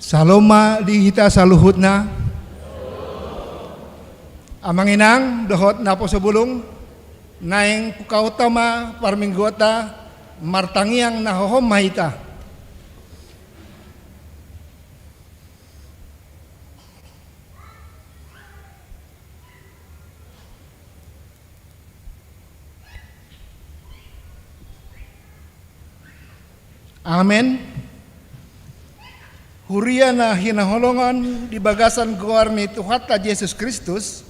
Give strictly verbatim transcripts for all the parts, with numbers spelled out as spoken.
Salom ma di hita saluhutna. Amang inang dohot naposo bulung, naeng pungkaonta ma parmingguonta, martangiang na hohom ma hita. Amen. Huria na hinaholongan di bagasan goar ni Tuhanta Jesus Kristus,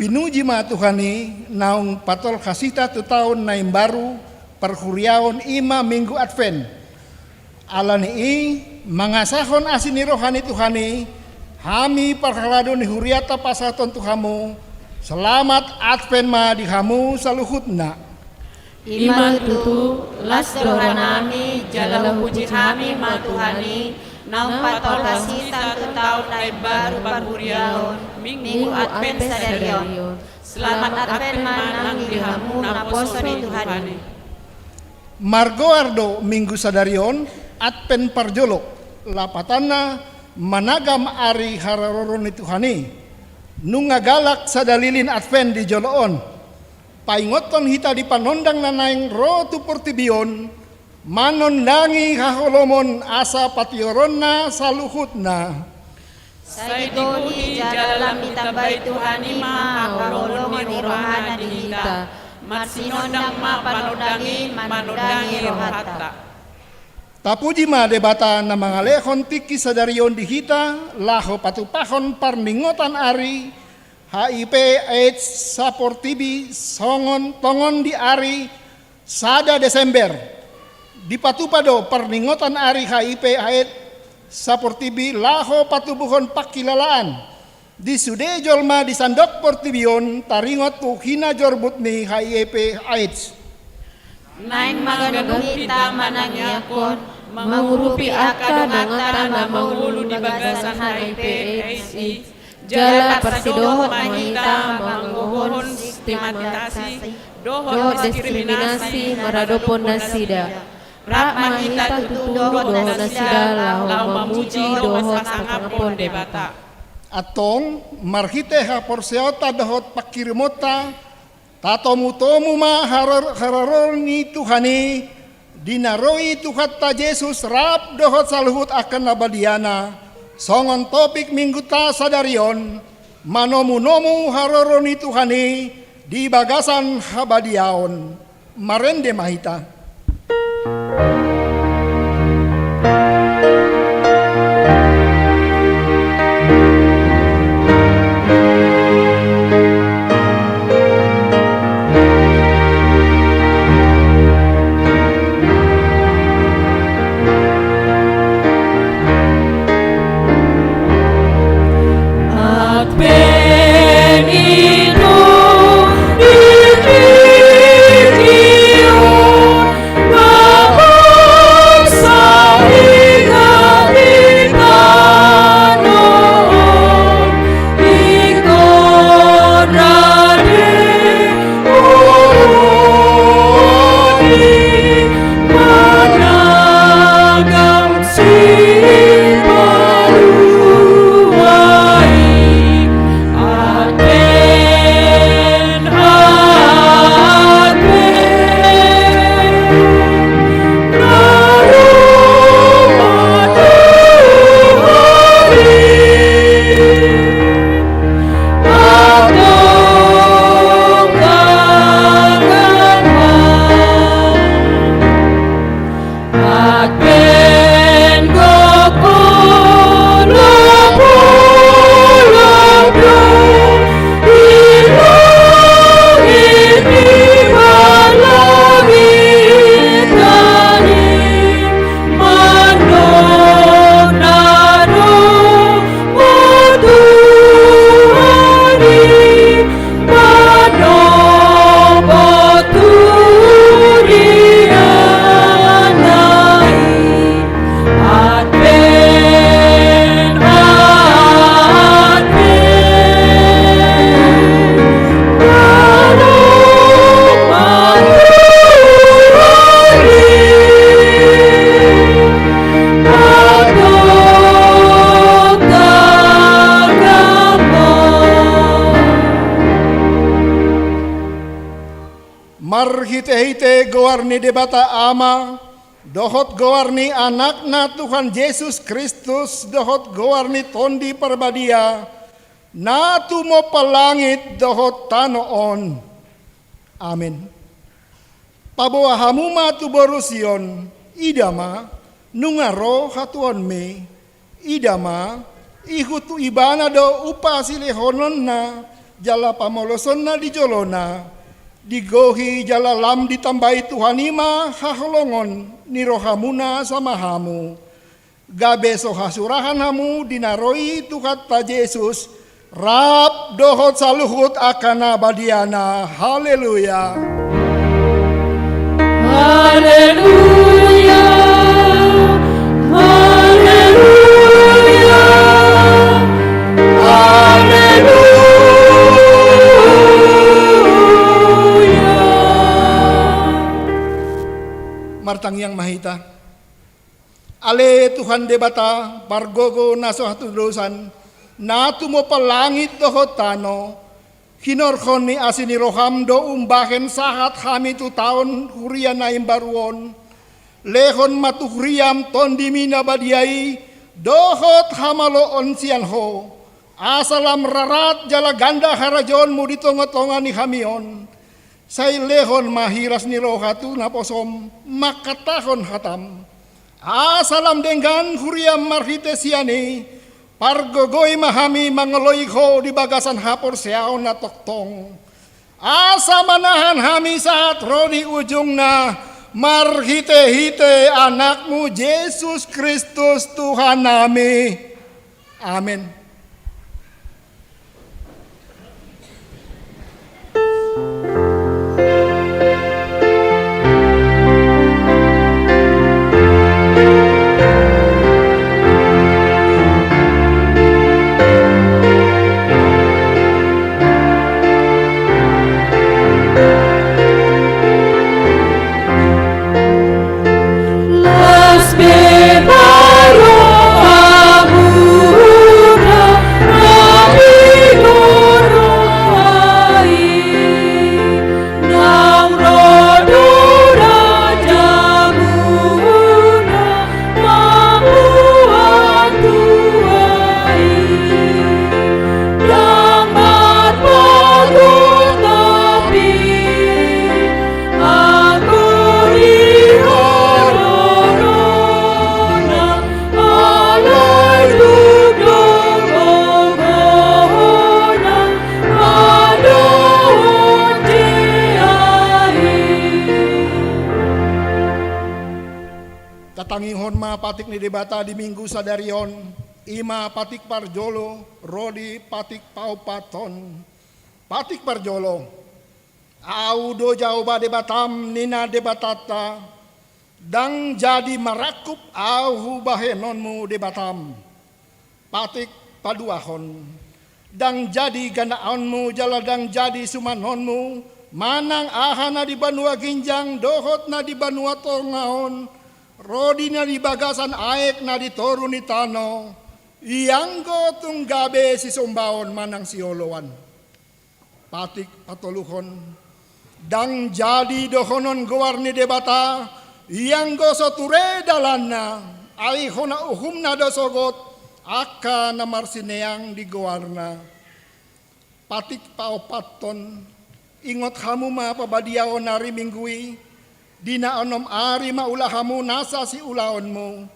pinuji ma Tuhan i naung patolhas hita tu taon na imbaru parhuriaon, i ma Minggu Advent. Ala ni i, mangasahon asi ni roha ni Tuhan i, hami parhalado ni hurianta pasahathon tu hamu, selamat Advent ma di hamu saluhutna. I ma tutu, las do rohanami jala hupuji hami ma Tuhan i, naung patolhas hita tu taon na imbaru parhuriaon, Minggu Advent sadari on. Selamat Advent ma nang di hamu naposo ni Tuhan i. Margoar do Minggu sadari on Advent parjolo, lapatanna managam ari haroro ni Tuhan i. Nunga galak sada lilin Advent di jolo on. Paingothon hita di panondang na naeng ro tu portibi on, manondangi haholomon asa patioronna saluhutna. Sai digohi jala lam ditambai Tuhan i ma haholomon ni rohana di hita. Marsinondang ma panondang i manondangi rohanta. Tapuji ma Debata na mangalehon tingki sadari on di hita, laho patupahon parningotan ari H I V AIDS saportibi songon tongon di ari sada Desember. Dipatupa do parningotan ari H I V AIDS saportibi laho patubuhon pangkilalaan di sude jolma di sandok portibi on taringot tu hinajorbut ni H I V AIDS. Naeng ma ganup hita manangiangkon, mangurupi angka donganta na mangolu di bagasan H I V AIDS i, jala parsidohot ma hita manggogohon stigmatisasi dohot diskriminasi maradophon nasida. Rap ma hita tutu dohot nasida laho mamuji dohot manganghon Debata. Antong, marhite haporseaonta dohot panghirimonta, tatomutomu ma haror-, haroro ni Tuhan i, di na ro i Tuhanta Jesus rap dohot saluhut angka na badiana, songon topik Minggunta sadari on, manomunomu haroro ni Tuhan i di bagasan habadiaon. Marende ma hita. Advent i do di tingki on, Marhite goar ni Debata Ama, dohot goar ni Anakna Tuhan Jesus Kristus, dohot goar ni Tondi Parbadia, na tumompa langit dohot tano on. Amen. Paboa hamu ma tu boru Sion, ida ma, nunga ro hatuaonmi, ida ma, ihut tu ibana do upa silehononna, jala pamolosonna di jolona, digohi jala lam ditambai Tuhan i ma haholongon ni rohamuna sama hamu. Gabe so hasurahan hamu di na ro i Tuhanta Jesus, rap dohot saluhut angka na badiana. Haleluya. Haleluya. Haleluya. Haleluya. Martangiang ma hita. Ale Tuhan Debata, pargogo na so hatudosan, na tumompa langit dohot tano, hinorhon ni asi ni roham do umbahen sahat hami tu taon huria na imbaru on. Lehon ma tu huriam Tondimi na badia i, dohot hamaloon sian Ho, asa lam rarat jala ganda harajaonmu di tongatonga ni hami on. Sai lehon ma hiras ni roha tu naposom mangkatahon hatam. Asa lam denggan huriam marhite sian i, pargogoi ma hami mangoloi Ho di bagasan haporseaon na tongtong. Asa manahan hami sahat ro di ujungna, marhitehite Anakmu Jesus Kristus Tuhannami. Amen. Tatangihon ma patik ni Debata di Minggu sadari on, i ma patik parjolo ro di patik paopathon. Patik parjolo. Ahu do Jahowa Debatam, ninna Debatanta, ndang jadi marangkup Ahu bahenonmu Debatam. Patik paduahon. Ndang jadi ganaonmu jala ndang jadi sumanonmu manang aha na di banua ginjang dohot na di banua tonga on, ro di na di bagasan aek na di toru ni tano, ianggo tung gabe sisombaon manang sioloan. Patik patoluhon. Ndang jadi dohonon goar ni Debata, ianggo so ture dalanna, ai hona uhumna do sogot angka na marsineang di goarna. Patik paopathon. Ingot hamu ma pabadiaon ari Minggu i, di na onom ari ma ula hamu nasa siulaonmu.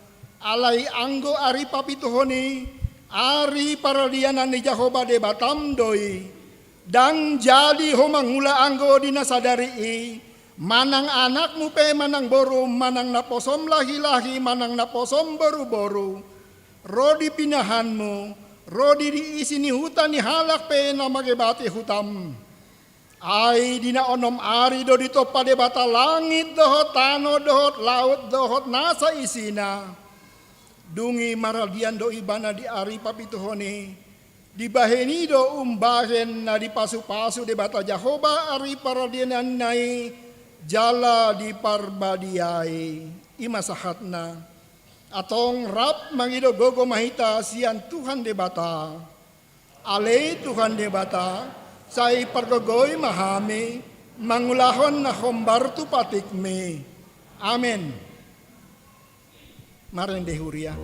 Alai anggo ari papituhon i, ari paradianan ni Jahowa Debatam do i. Ndang jadi ho mangula anggo di na sadari i, manang anakmu pe manang borum, manang naposom lahilahi manang naposom boruboru, ro di pinahanmu, ro di, di isi ni huta ni halak pe na mangebati hutam. Ai di na onom ari do ditompa Debata langit dohot tano dohot laut dohot nasa isina. Dung i maradian do ibana di ari papituhon i. Dibahen i do umbahen na dipasupasu Debata Jahowa ari paradiananna i jala diparbadiai. I ma sahatna. Antong rap mangido gogo ma hita sian Tuhan Debata. Ale Tuhan Debata, sai pargogoi ma hami, mangulahon na hombar tu patikmi. Amen. Marende huria.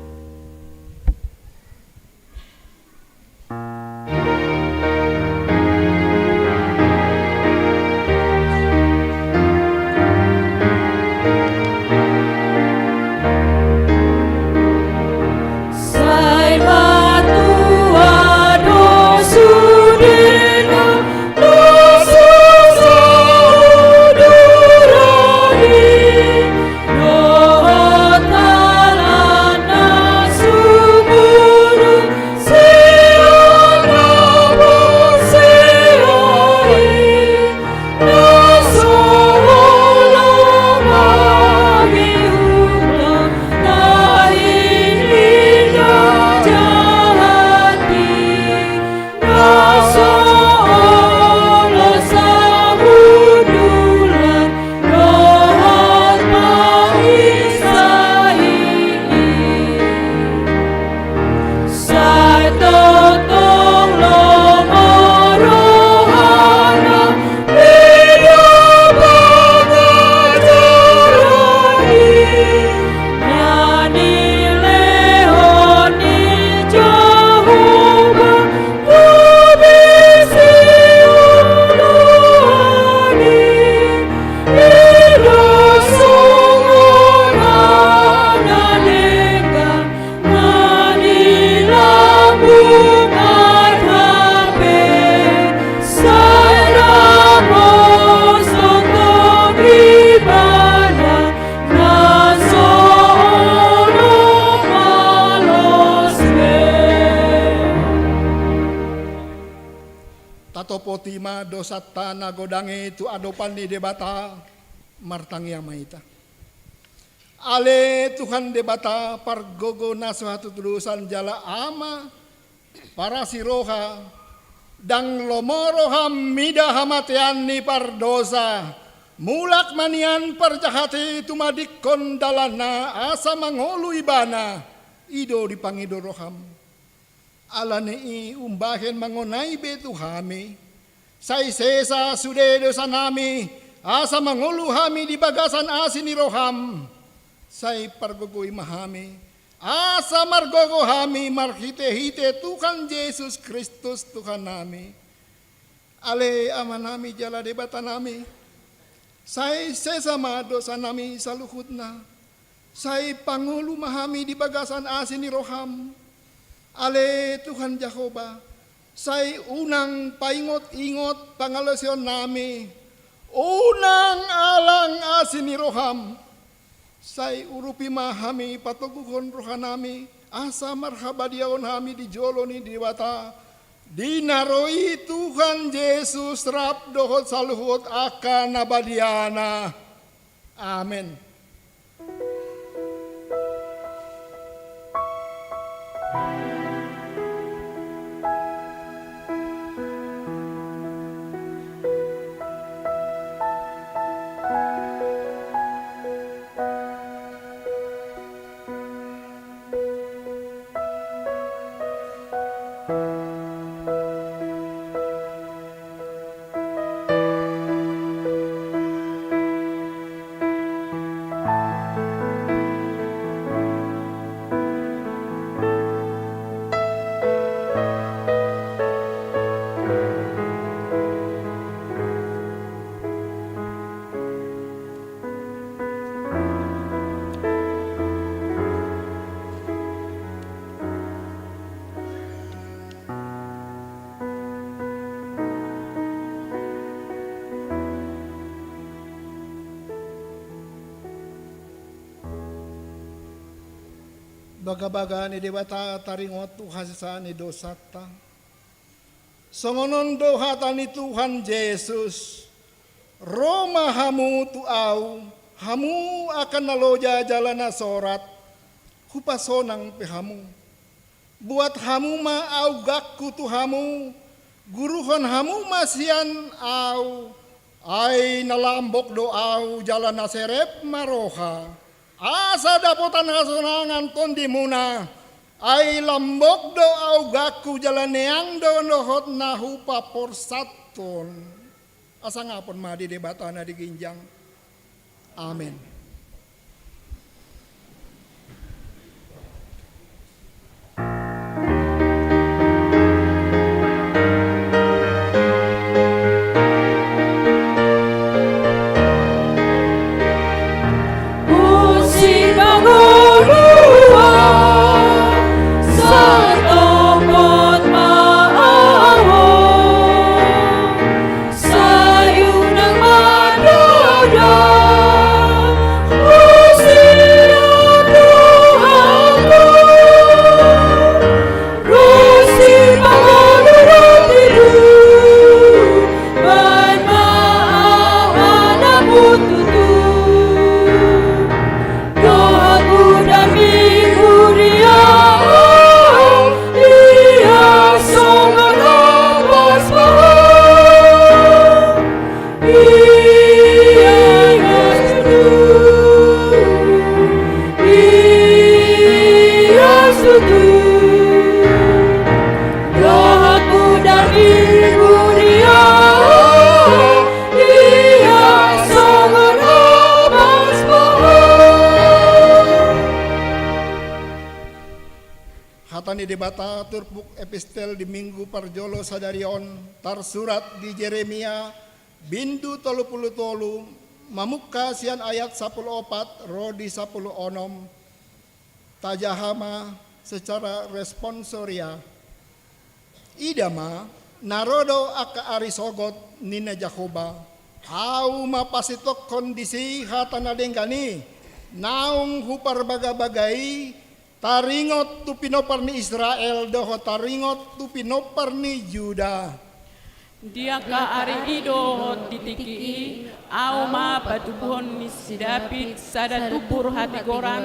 Tatopoti ma dosanta na godang i tu adopan ni Debata. Martangiang ma hita. Ale Tuhan Debata, pargogo na so hatutudosan jala Ama parasi roha, ndang lomo roham mida hamatean ni pardosa. Mulak ma nian parjahat i tumadingkon dalanna asa mangolu ibana. I do dipangido roham. Ala ni i umbahen mangonai be tu hami, sai sesa sude dosanami, asa mangolu hami di bagasan asi ni roham. Sai pargogoi ma hami, asa margogo hami marhitehite Tuhan Jesus Kristus Tuhannami. Ale Amanami jala Debatanami, sai sesa ma dosanami saluhutna. Sai pangolu ma hami di bagasan asi ni roham. Ale Tuhan Jahowa, sai unang paingot-ingot pangalaosionnami, unang alang asi ni roham. Sai urupi ma hami patoguhon rohanami, asa marhabadiaon hami di jolo ni Debata, di na ro i Tuhan Jesus rap dohot saluhut angka na badiana. Amen. Bagabaga ni Debata taringot tu hasesaan ni dosanta. Songon on do hata ni Tuhan Jesus: Ro ma hamu tu Ahu, hamu angka na loja jala na sorat, hupasonang pe hamu. Buat hamu ma augangku tu hamu, guruhon hamu ma sian Ahu, ai na lambok do Ahu jala na serep ma roha. Asa dapotan hasonangan tondimuna, ai lambok do augangku jala neang do dohot na hupaporsathon. Hasangapon ma di Debata na di ginjang. Amen. Hata ni Debata turpuk epistel di minggu parjolo sadari on tarsurat di Jeremia, bindu tolu pulu tolu, mamungka sian ayat sapulu opat ro di sapulu onom. Tajaha ma secara responsoria. Ida ma, na ro do angka ari sogot, ninna Jahowa. Ahu ma pasitokhon disi hata na denggan i, naung huparbagabaga i, taringot tu pinompar ni Israel dohot taringot tu pinompar ni Juda. Di angka ari i dohot di tingki i, ahu ma patubuhon ni si Daud sada tumpur hatigoran,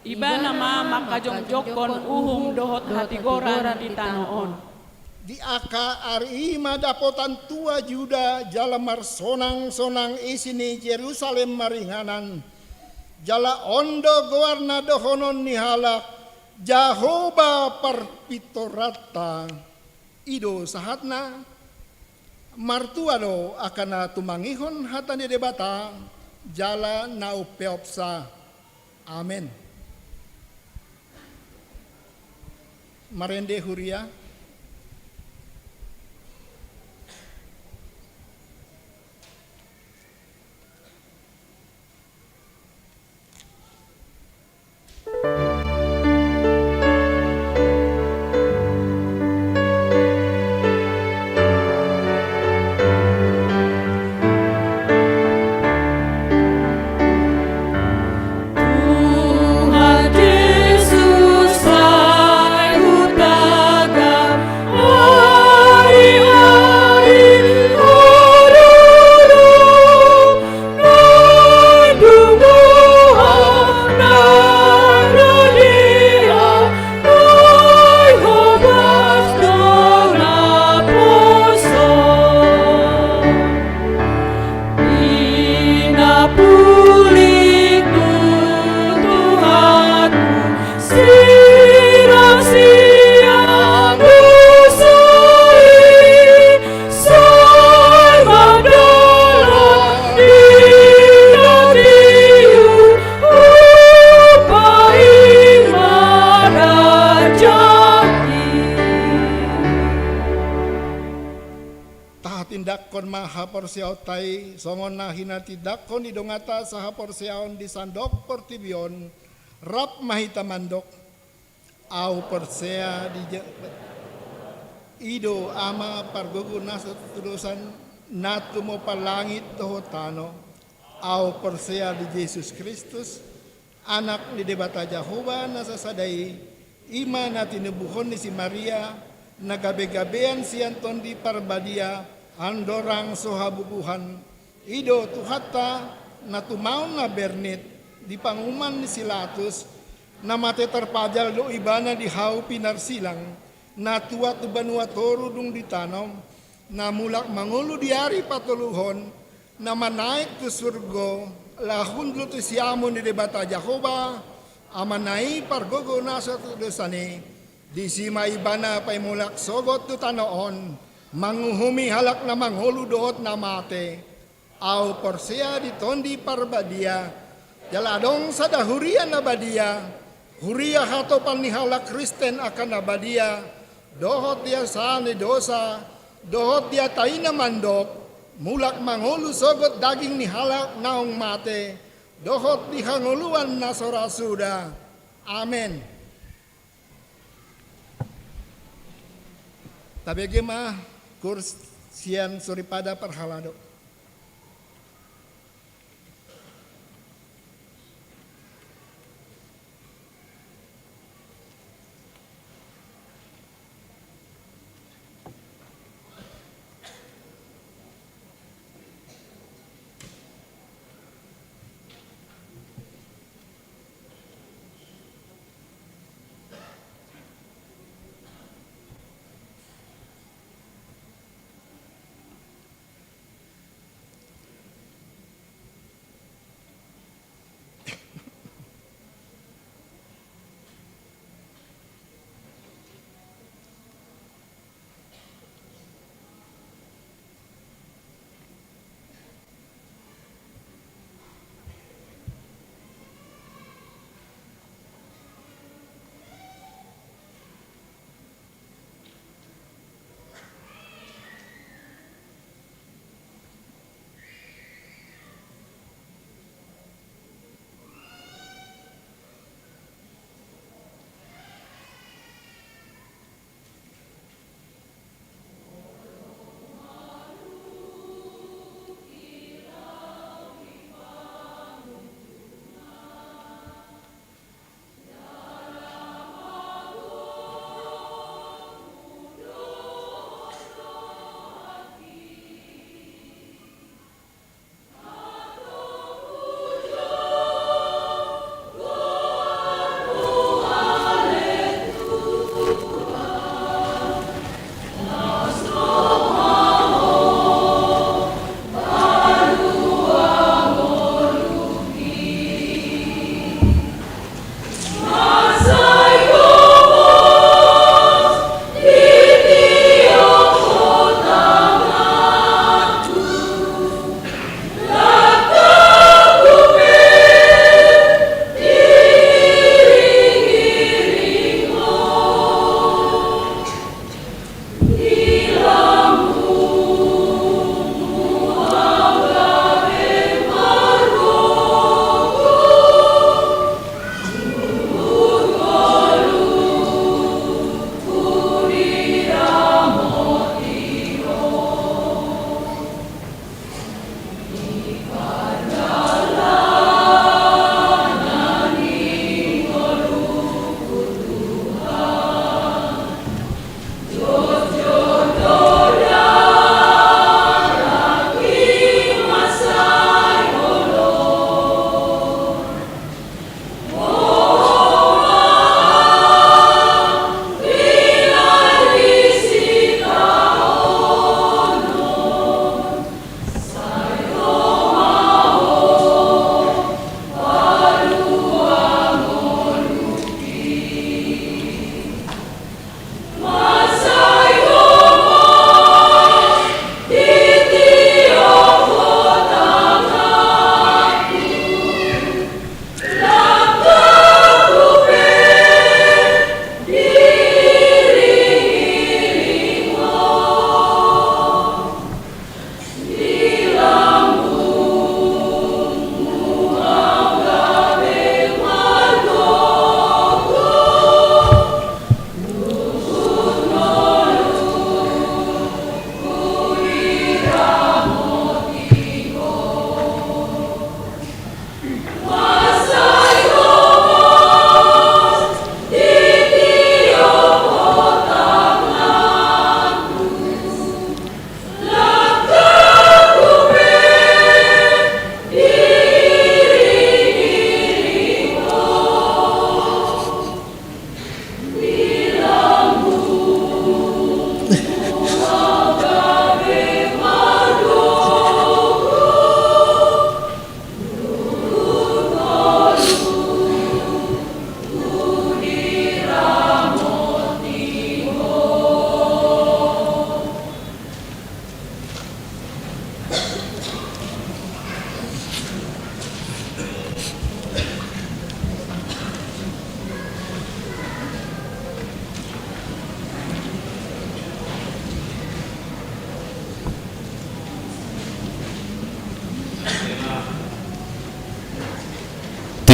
ibana ma mangkajongjongkon uhum dohot hatigoran di tano on. Di angka ari i ma dapotan tua Juda jala marsonangsonang isi ni Jerusalem maringanan. Jala on do goar na dohonon ni halak, Jahowa parpintoranta. I do sahatna. Martua do angka na tumangihon hata ni Debata jala na umpeopsa. Amen. Marende huria. Tahatindangkon ma haporseaonta i songon na hinatindangkon ni donganta sahaporseaon di sandok portibi on. Rap ma hita mandok. Ahu porsea di Je-, i do Ama pargogo na so tudosan, na tumompa langit dohot tano. Ahu porsea di Jesus Kristus, Anak ni Debata Jahowa na sasada i, i ma na tinubuhon ni si Maria, na gabegabean sian Tondi Parbadia, andorang so habubuhan. I do Tuhanta, na tumaon na bernit, di panguhuman ni si Latus, na mate tarpajal do ibana di hau pinarsilang, na tuat tu banua toru dung ditanom, na mulak mangolu di ari patoluhon, na manaek tu surgo, laho hundul tu siamun ni Debata Jahowa, Amana i pargogo na so tudosan i, disi ma ibana paimulak sogot tu tano on, manguhumi halak na mangolu dohot na mate. Ahu porsea di Tondi Parbadia, jala adong sada huria na badia, huria hatopan ni halak Kristen angka na badia, dohot di hasesaan ni dosa, dohot di hata i na mandok, mulak mangolu sogot daging ni halak naung mate, dohot di hangoluan na so ra suda. Amen. Tabege ma kurs sian soripada parhalado.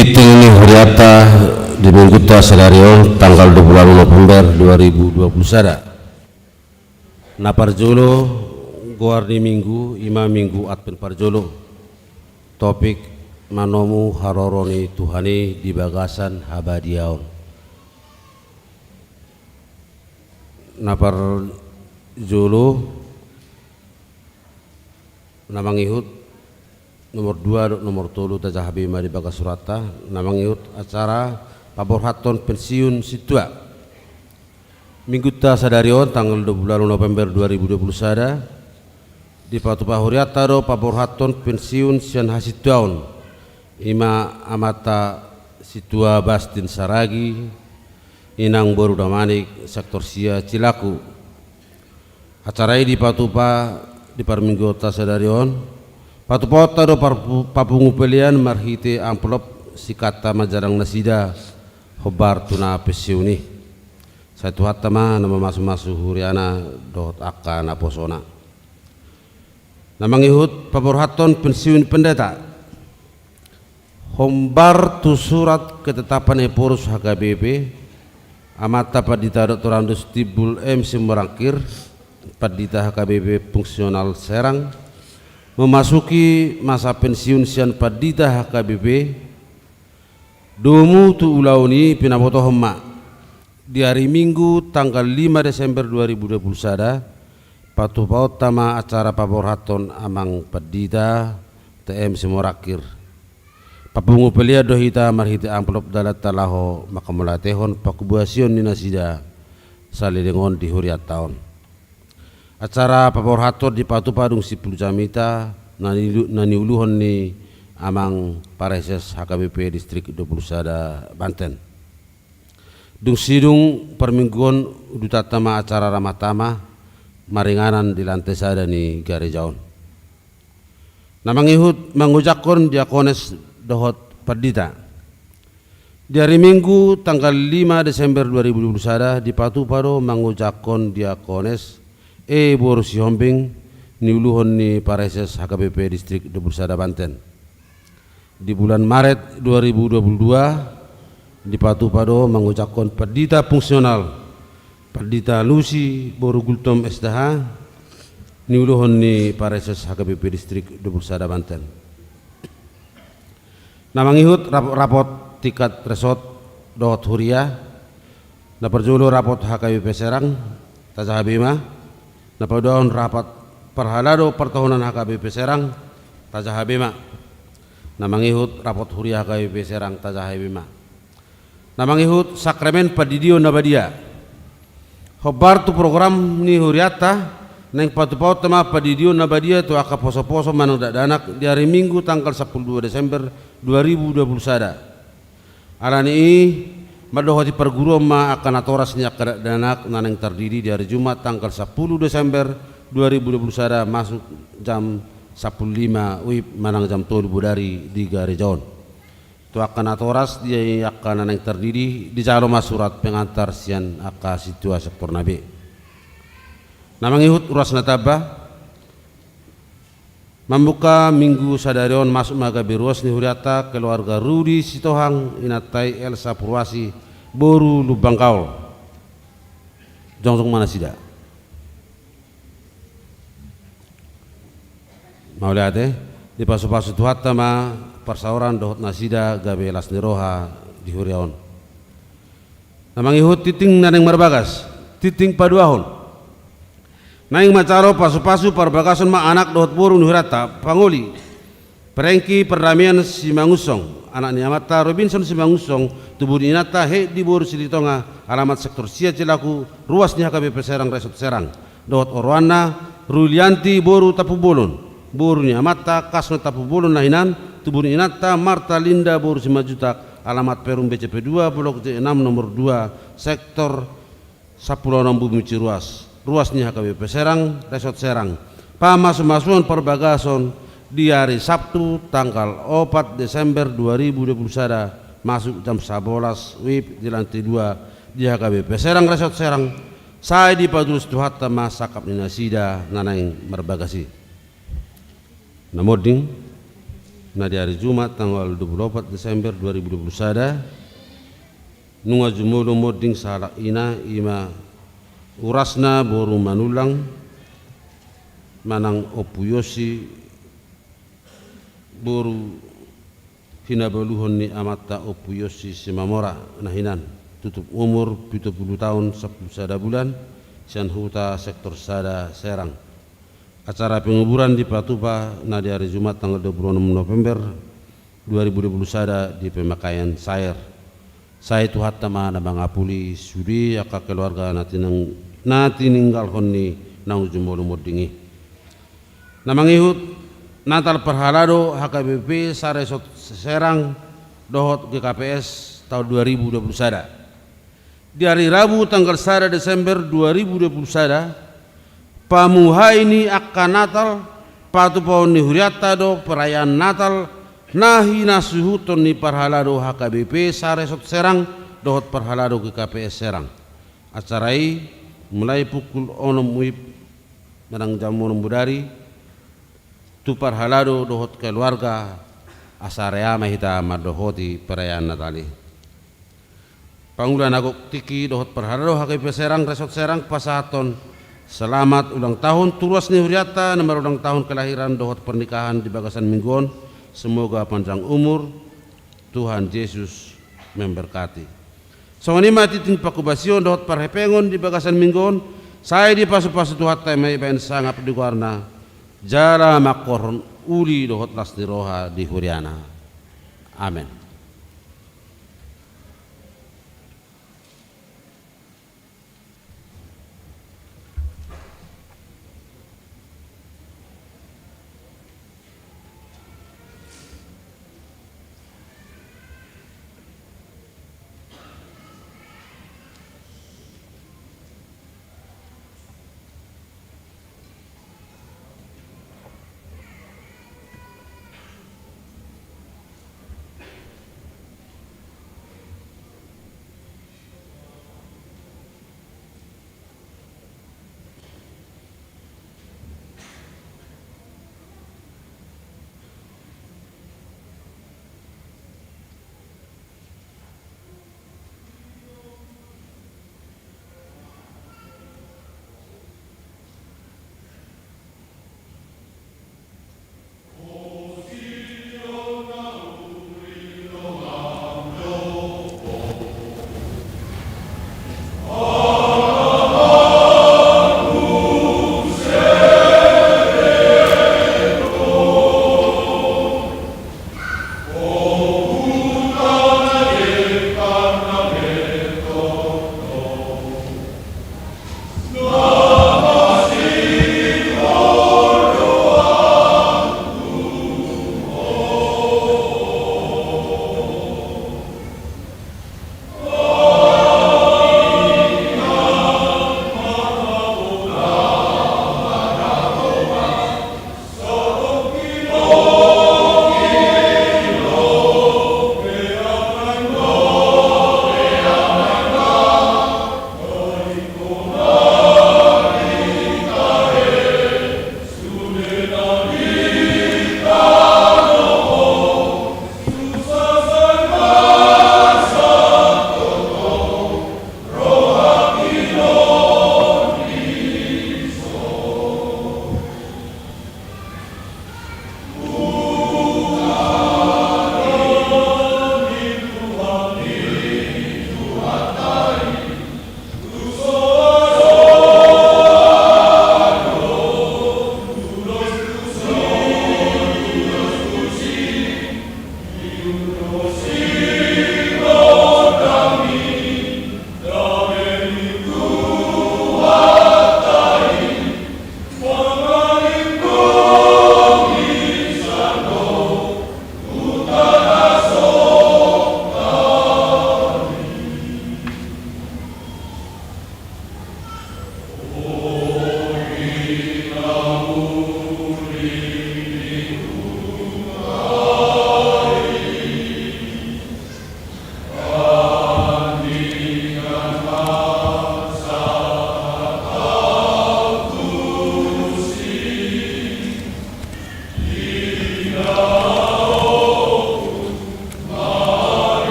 Tingki ni hurianta di minggunta sadari on tanggal dua puluh November dua ribu dua puluh sada. Na parjolo, goar ni minggu, ima minggu Advent parjolo. Topik: Manomu haroro ni Tuhan i di bagasan habadiaon. Na parjolo, na mangihut nomor dua dohot nomor tolu tajaha be ma di bagas suranta. Na mangihut acara paborhathon pensiun sintua. Minggunta sadari on tanggal dua puluh November dua ribu dua puluh sada, dipatupa hurianta do paborhathon pensiun sian hasintuaon, ima amanta Sintua Bastin Saragi, inang boru Damanik, sektor sia Cilaku. Acara i dipatupa di parmingguonta sadari on. Patupaonta do parpu-, papungu pelean marhite amplop, singkatta manjadang nasida hombar tu na pensiun i. Sai Tuhanta ma na mamasumasu huriana dohot angka naposona. Na mangihut paborhathon pensiun pendeta. Hombar tu surat ketetapan Ephorus H K B P, amanta Pandita Doktorandus Timbul M Simorangkir, Pandita H K B P Fungsional Serang, memasuki masa pensiun sian Pandita H K B P, domu tu ulaon i pinabotohon ma. Di ari Minggu tanggal lima Desember dua ribu dua puluh sada, patupaonta ma acara paborhathon Amang Pandita T M Simorangkir. Papungu pelean do hita marhite amplop dalanta laho manghamauliatehon panghubasion ni nasida saleleng on di hurianta on. Acara paborhathon dipatupa dung simpul jamita na niulu-, na niuluhon ni Amang Pareses H K B P Distrik dua puluh sada Banten. Dung sidung parmingguon, udutanta ma acara ramah tamah maringanan di lantai sada ni gareja on. Na mangihut mangojakhon diakones dohot pandita. Di ari Minggu tanggal lima Desember dua ribu dua puluh sada dipatupa do mangojakhon diakones E boru Sihombing, niuluhon ni Pareses H K B P Distrik dua puluh sada Banten. Di bulan Maret dua ribu dua puluh dua dipatupa do mangojakhon pandita fungsional, Pandita Lusi boru Gultom S D H, niuluhon ni Pareses H K B P Distrik dua puluh sada Banten. Na mangihut rap-, rapot tingkat resort dohot huria. Na parjolo rapot H K B P Serang, tajaha be ma. Na paduahon rapot parhalado partohonan H K B P Serang, tajaha be ma. Na mangihut rapot huria H K B P Serang, tajaha be ma. Na mangihut sakramen pandidion na badia. Hombar tu program ni hurianta, naeng patupaonta ma pandidion na badia tu angka posoposo manang dakdanak di ari Minggu tanggal sampulu dua Desember dua ribu dua puluh sada. Alani i, mandohoti parguruon ma angka natoras ni angka dakdanak na naeng tardidi di ari Jumat tanggal sampulu Desember dua ribu dua puluh sada masuk jam sampulu lima wib manang jam tolu bodari di gareja on. Tu angka natoras di angka na naeng tardidi, dijalo ma surat pengantar sian angka sintua sektorna be. Na mangihut ruas na tamba. Mamungka Minggu sadari on masuk ma gabe ruas ni hurianta keluarga Rudi Sitohang, inanta i Elsa Purwasi boru Lumban Gaol. Jongjong ma nasida. Mauliate, dipasupasu Tuhanta ma parsaoran dohot nasida gabe las ni roha di huria on. Na mangihut tingting na naeng marbagas, tingting paduahon. Naeng manjalo pasupasu parbagason ma anak dohot boru ni hurianta, pangoli Prengki Perdamaian Simangunsong, anak ni amanta Robinson Simangunsong, tubu ni inanta Hedi boru Silitonga, alamat sektor sia Cilaku, ruas ni H K B P Serang, Resort Serang. Dohot oroanna Rulianti boru Tampubolon, boru ni amanta Kasno Tampubolon na hinan, tubu ni inanta Marta Linda boru Simanjuntak, alamat Perum B C P dua, Blok J enam nomor dua, sektor sampulu onom Bumi Ciruas, ruas ni H K B P Serang, Resort Serang. Pamasumasuon parbagason di ari Sabtu tanggal opat Desember dua ribu dua puluh sada, masuk jam sabolas wib di lantai dua di H K B P Serang, Resort Serang. Sai dipatulus Tuhanta ma sangkap ni nasida na naeng marbagas i. Na monding. Na di ari Jumat tanggal dua puluh opat Desember dua ribu dua puluh sada, nunga jumolo monding sahalak ina, i ma urasna boru Manullang manang Ompu Yosi boru hinabaluhon ni amanta Ompu Yosi Simamora na hinan, tutup umur pitu pulu taon sampulu sada bulan, sian huta sektor sada Serang. Acara penguburan dipatupa na di ari Jumat tanggal dua puluh enam November dua ribu dua puluh sada di Pemakaian Sair. Sai Tuhanta ma na mangapuli sude angka keluarga na tinang-, na tininggalhon ni naung jumolo monding i. Na mangihut Natal parhalado H K B P Saresot Serang dohot G K P S taon dua ribu dua puluh sada. Di ari Rabu tanggal sada Desember dua ribu dua puluh sada, pamuhai ni angka Natal, patupaon ni hurianta do perayaan Natal na hinasuhuton ni parhalado H K B P Saresot Serang dohot parhalado G K P S Serang. Acara i mulai pukul onom WIB manang jam onom bodari tu parhalado dohot keluarga, asa rea ma hita mandohoti perayaan Natal i. Pangula na gok tingki dohot parhalado H K B P Serang, Resot Serang, pasahathon selamat ulang tahun tu ruas ni hurianta na marulang tahun kelahiran dohot pernikahan di bagasan minggu on, semoga panjang umur, Tuhan Jesus memberkati. Songon i ma tintin panghobasion dohot parhepengon di bagasan minggu on, sai dipasupasu Tuhanta ma i bahen sangap di goarna, jala mangkorhon uli dohot las ni roha di huriana. Amen.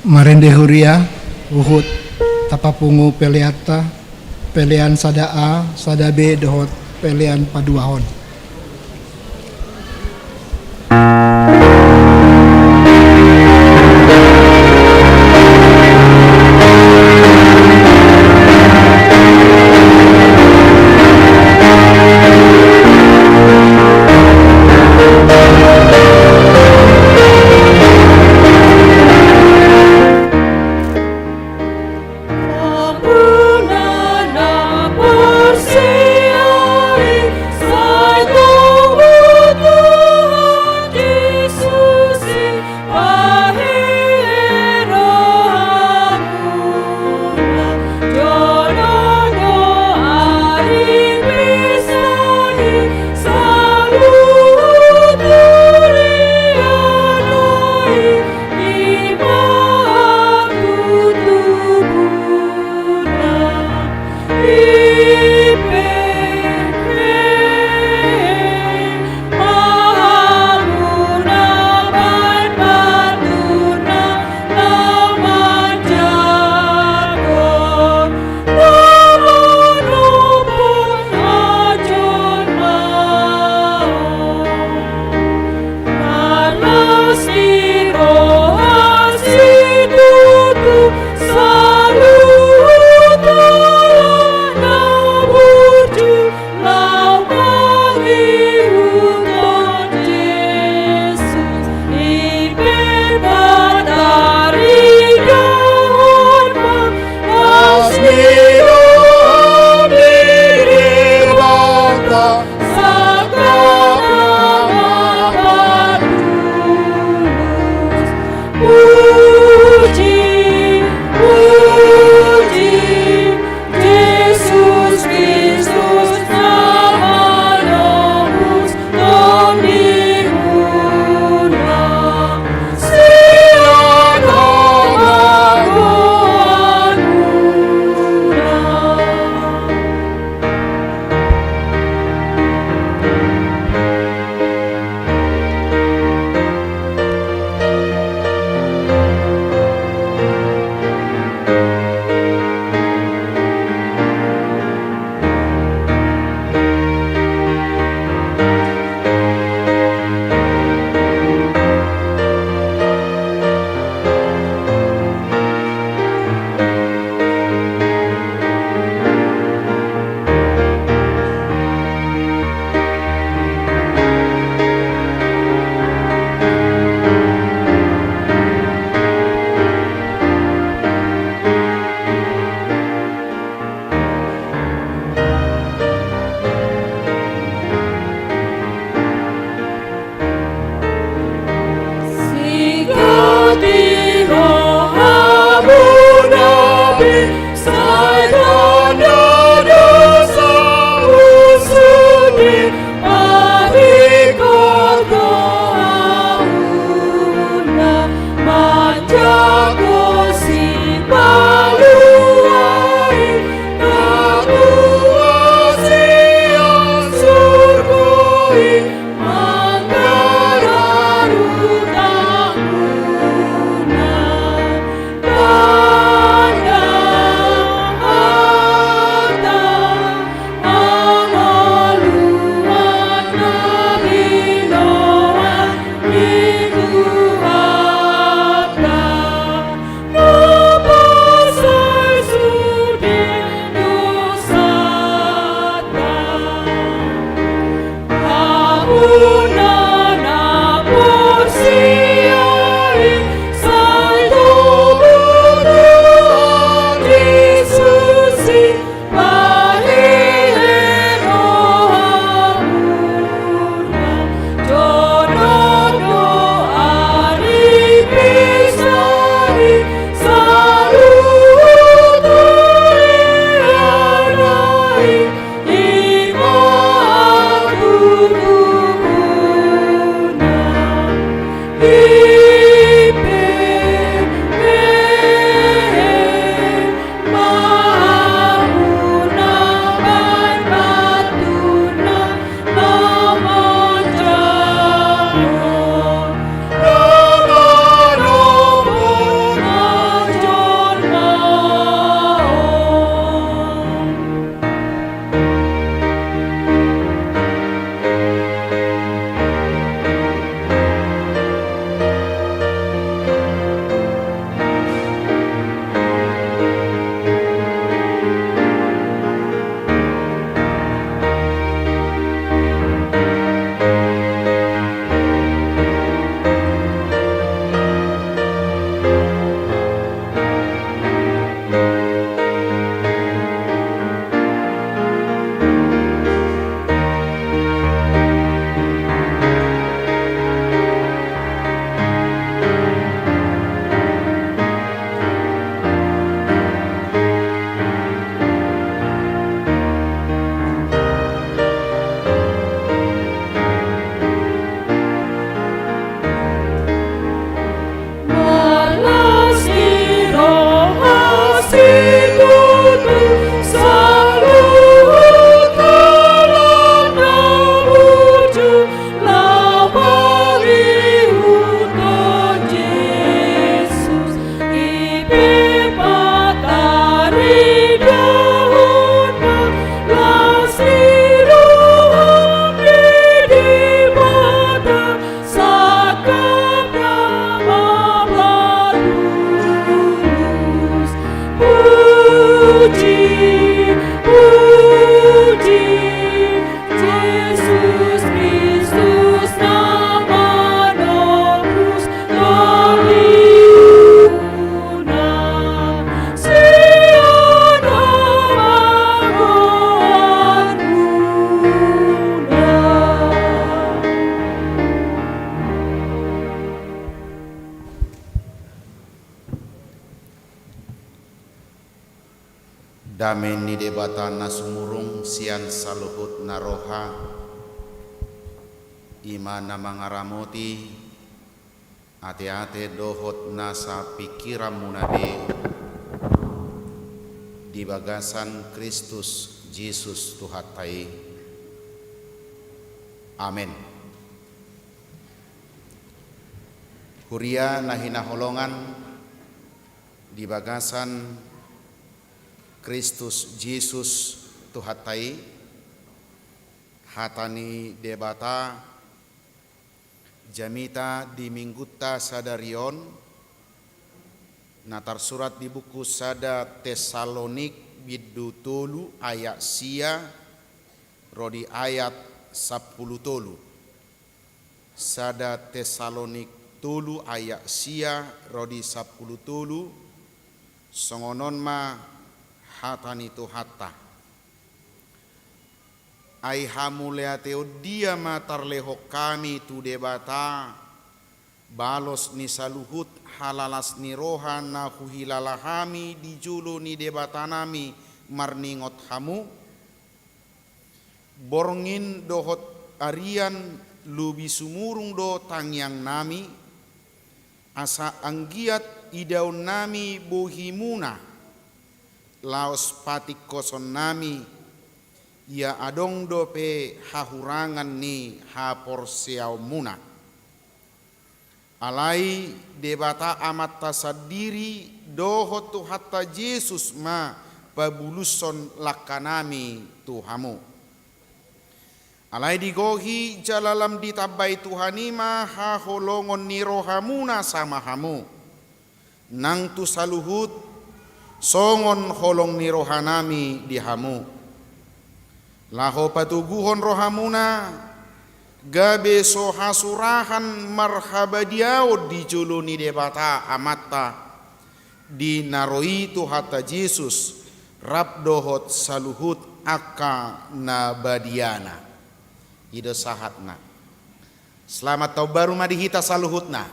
Marende huria, huhut tapapungu peleanta, pelean sada A, sada B dohot pelean paduahon. Dame ni Debata na sumurung sian saluhut na roha, i ma na mangaramoti ateate dohot nasa pingkiranmuna be di bagasan Kristus Jesus Tuhanta i. Amen. Huria na hinaholongan di bagasan Kristus Jesus Tuhanta i, hata ni Debata jamita di minggunta sadari on, na tarsurat di buku sada Tessalonik bindu tolu ayat sia ro di ayat sampulu tolu. Sada Tessalonik tolu ayat sia ro di sampulu tolu, songon on ma hata ni Tuhanta. Ai hamuliateon dia ma tarlehon hami tu Debata, balos ni saluhut halalas ni roha na huhilala hami di jolo ni Debatanami marningot hamu? Borngin dohot arian lobi sumurung do tangiangnami, asa anggiat idaonnami bohimuna, laos patingkosonnami, ia adong dope hahurangan ni haporseaonmuna. Alai Debata Amanta sandiri dohot Tuhanta Jesus ma pabulushon langkanami tu hamu. Alai digohi jala lam ditambai Tuhan i ma haholongon ni rohamuna sama hamu, nang tu saluhut songon holong ni rohanami di hamu, laho patoguhon rohamuna, gabe so hasurahan marhabadiaon di jolo ni Debata Amanta, di na ro i Tuhanta Jesus, rap dohot saluhut angka na badiana. I do sahatna. Selamat taon baru ma di hita saluhutna.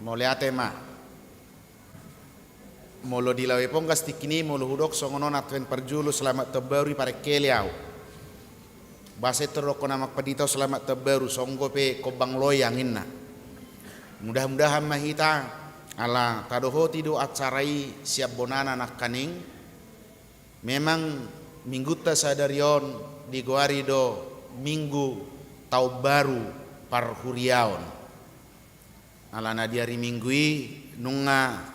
Mauliate ma. Molo di Lawe Ponggas tingki i, molo hudok songon on Advent parjolo selamat taon baru, i parengkeli au. Boasa ito dohonon Amang Pandita selamat taon baru, songon pe kombang loyang inna. Mudah-mudahan ma hita, ala tadohoti do acara i sian bonana nangkaning. Memang minggunta sadari on digoari do Minggu Taon Baru Parhuriaon. Alana di ari Minggu i nunga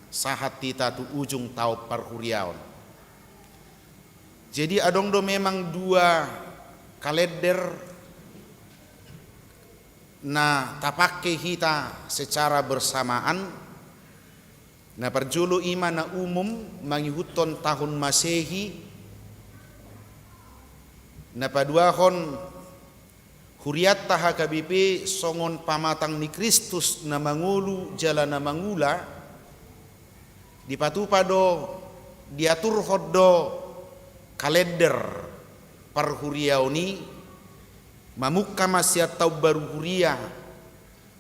sahat hita tu ujung taon parhuriaon. Jadi adong do memang dua kalender na tapangke hita secara bersamaan. Na parjolo i ma na umum mangihuthon tahun Masehi, na paduahon hurianta H K B P songon pamatang ni Kristus na mangolu jala na mangula, dipatupa do, diaturhon do kalender parhuriaon i, mamungka ma sian taon baru huria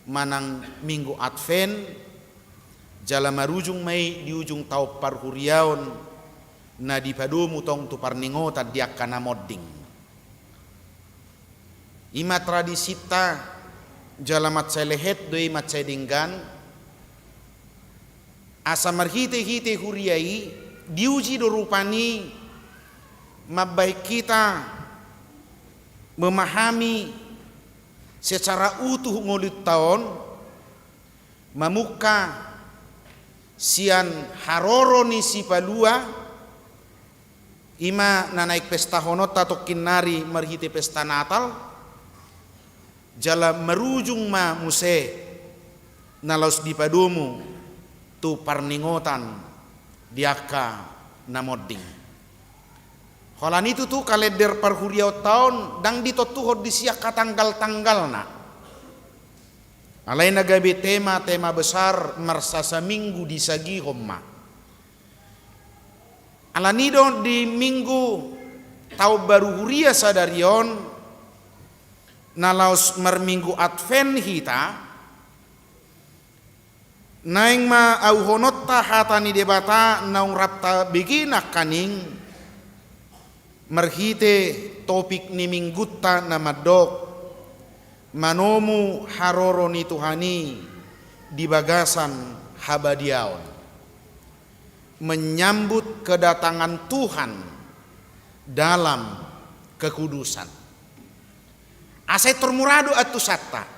manang Minggu Advent, jala marujung ma i di ujung taon parhuriaon na dipadomu tong tu parningotan di angka na monding. I ma tradisinta, jala mansai lehet do i mansai denggan, asa marhite-hite huria i diuji do rupani mambahen hita memahami secara utuh ngolunta on, mamungka sian haroro ni Sipalua, i ma na naeng pestahononta tongkin nari marhite pesta Natal, jala marujung ma muse na laos dipadomu tu parningotan di angka na monding. Holan i tutu kalender parhuriaonta on ndang ditontuhon disi angka tanggal-tanggalna. Alai na gabe tema, tema besar marsasaminggu disagihon ma. Alani do di Minggu Taon Baru Huria sadari on, na laos marminggu Advent hita, Naeng ma auhononta hata ni Debata naung rap tabege nangkaning, marhite topik ni minggunta na mandok, manomu haroro ni Tuhan i di bagasan habadiaon, menyambut kedatangan Tuhan dalam kekudusan. Asa intor mura do antusanta.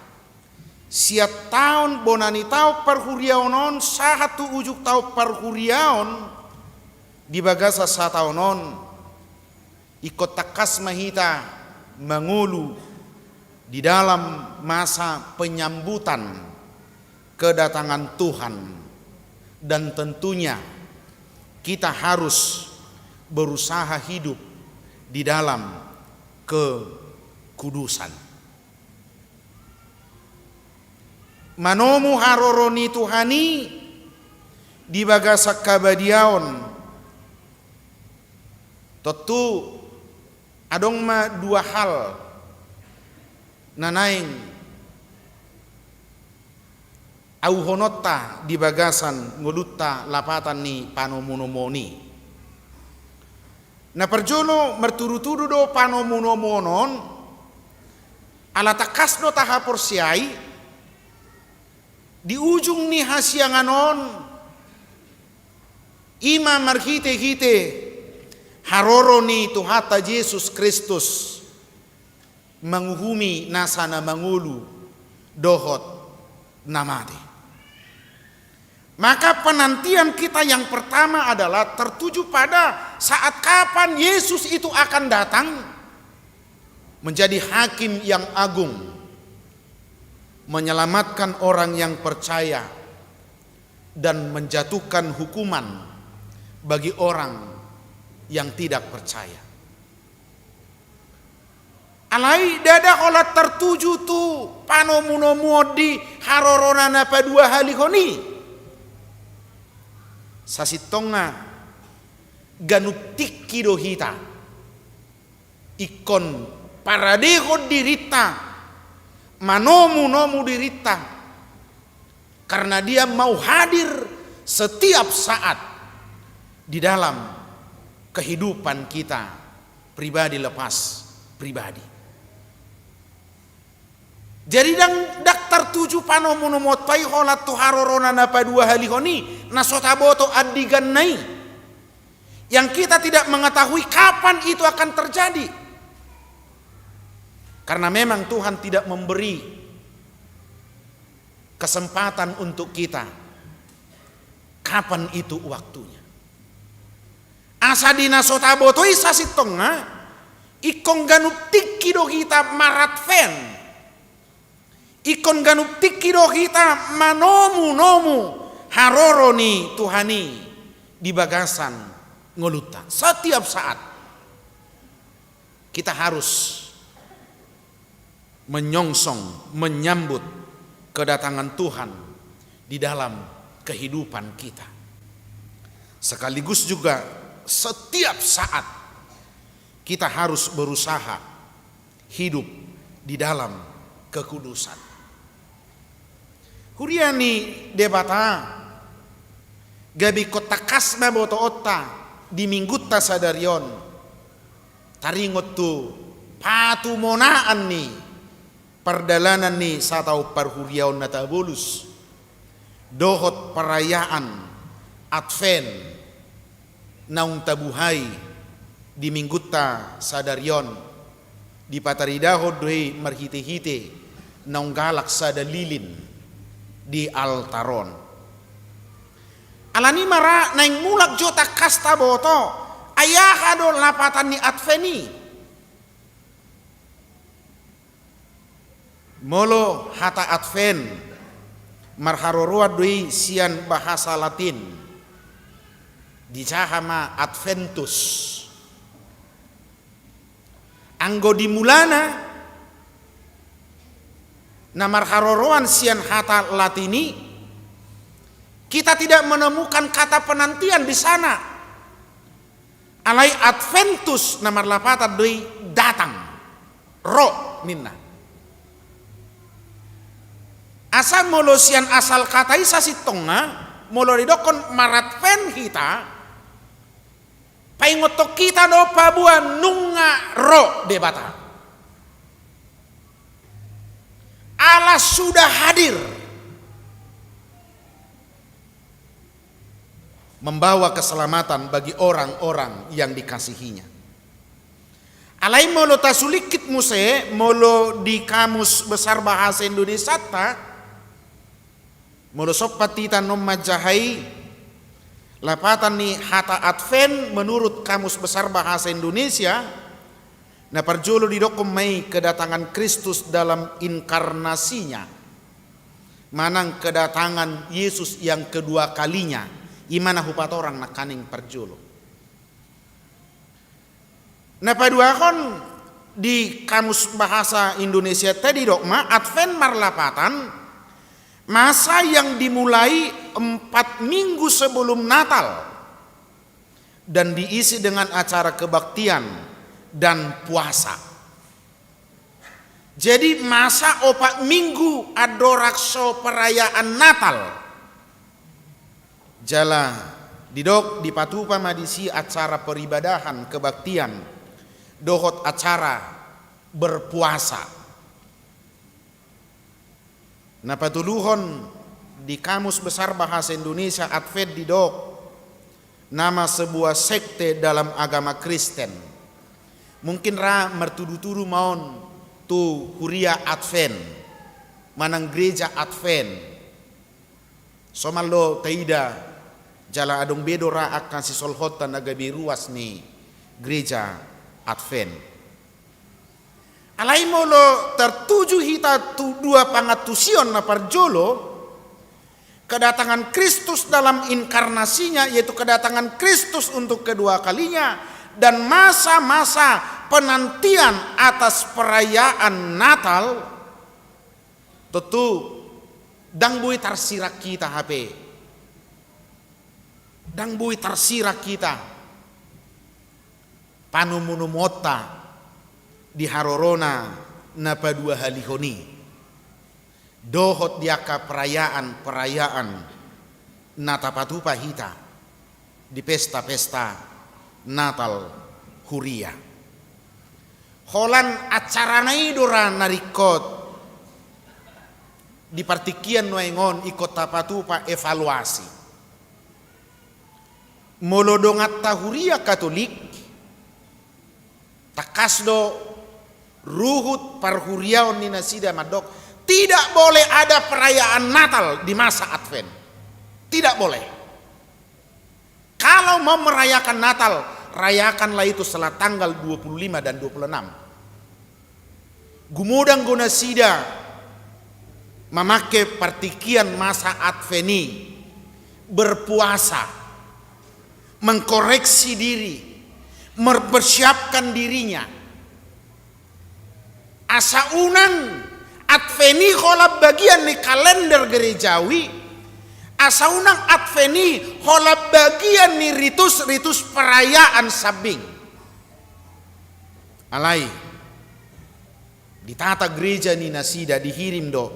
Sian taon bona ni taon parhuriaon on sahat tu ujung taon parhuriaon di bagasan sataon on, ingkon tangkas ma hita mangolu di dalam masa penyambutan kedatangan Tuhan, dan tentunya kita harus berusaha hidup di dalam kekudusan. Manomu haroro ni Tuhan i di bagasan habadiaon. Tontu adong ma dua hal na naeng auhononta di bagasan ngolunta lapatan ni panomunomuon i. Na parjolo, martudutudu do panomunomuon on, ala tangkas do tahaporseai, di ujung ni hasiangan on, i ma marhitehite haroro ni Tuhanta Jesus Kristus manguhumi nasa na mangolu dohot na mate. Maka penantian kita yang pertama adalah tertuju pada saat kapan Yesus itu akan datang menjadi hakim yang agung, menyelamatkan orang yang percaya, dan menjatuhkan hukuman bagi orang yang tidak percaya. Alai ndada holan tertuju tu panomunomuon di harorona na paduahalihon i. Sasintongna ganup tingki do hita ingkon paradehon dirinta, manomunomu dirinta, karena Dia mau hadir setiap saat di dalam kehidupan kita pribadi lepas pribadi. Jadi ndang, ndang tertuju panomunomuonta i holan tu harorona na paduahalihon i, na so taboto andiganna i. Yang kita tidak mengetahui kapan itu akan terjadi. Karena memang Tuhan tidak memberi kesempatan untuk kita kapan itu waktunya. Asa di na so taboto i sasintongna, ingkon ganup tingki do hita maradvent. Ingkon ganup tingki do hita manomunomu haroro ni Tuhan i di bagasan ngolunta. Setiap saat kita harus menyongsong, menyambut kedatangan Tuhan di dalam kehidupan kita. Sekaligus juga setiap saat kita harus berusaha hidup di dalam kekudusan. Huria ni Debata, gabe ingkon tangkas ma botoonta di minggunta sadari on taringot tu patumonaan ni pardalanan ni sataon parhuriaon na tabolus dohot perayaan Advent naung tabuhai di minggunta sadari on, dipataridahon do i marhitehite naung galak sada lilin di altar on. Alani i ma ra naeng mulak jo tangkas taboto, ai aha do lapatan ni Advent i. Molo hata Advent, marharoroan do i sian bahasa Latin, dijaha ma Adventus. Anggo di mulana, na marharoroan sian hata Latin i, kita tidak menemukan kata penantian di sana. Alai Adventus na marlapatan do i datang, ro ninna. Asa molo sian asal kata i sasintongna, molo didokkon mar-Advent hita, paingothon hita do paboa nunga ro Debata. Allah sudah hadir membawa keselamatan bagi orang-orang yang dikasihinya. Alai molo tasulingkit muse, molo di Kamus Besar Bahasa Indonesianta, molo sompat hita annon manjaha i, lapatan ni hata Advent menurut Kamus Besar Bahasa Indonesia, na parjolo didokkon ma i kedatangan Kristus dalam inkarnasinya, manang kedatangan Yesus yang kedua kalinya, i ma na hupatorang nangkaning parjolo. Na paduahon, di Kamus Bahasa Indonesianta didok ma Advent marlapatan masa yang dimulai empat minggu sebelum Natal dan diisi dengan acara kebaktian dan puasa. Jadi masa opat minggu andorang so perayaan Natal. Jala didok dipatupa ma disi acara peribadahan kebaktian dohot acara berpuasa. Na patoluhon, di Kamus Besar Bahasa Indonesia Advent didok nama sebuah sekte dalam agama Kristen. Mungkin ra martudu-tudu ma on tu huria Advent manang gereja Advent. Somal do taida, jala adong be do ra angka sisolhotta na gabe ruas ni gereja Advent. Alai molo tertuju hita tu dua pangantusion, na parjolo, kedatangan Kristus dalam inkarnasinya, yaitu kedatangan Kristus untuk kedua kalinya, dan masa-masa penantian atas perayaan Natal, tontu ndang boi tarsirang hita hape. Ndang boi tarsirang hita panomunomuonta di harorona na paduahalihon i, dohot di angka perayaan-perayaan na tapatupa hita di pesta-pesta Natal huria. Holan acarana i do ra na ringkot di partingkian nuaeng on ingkon tapatupa evaluasi. Molo donganta huria Katolik, tangkas do ruhut parhuriaon ni nasida mandok, tidak boleh ada perayaan Natal di masa Advent. Tidak boleh. Kalau mau merayakan Natal, rayakanlah itu setelah tanggal dua puluh lima dan dua puluh enam. Gumodang do nasida mamangke partingkian masa Advent i, berpuasa, mengkoreksi diri, mempersiapkan dirinya. Asa unang Advent i holan bagian ni kalender gerejawi, asa unang Advent i holan bagian ni ritus-ritus perayaan sambing. Alai, di tata gereja ni nasida dihirim do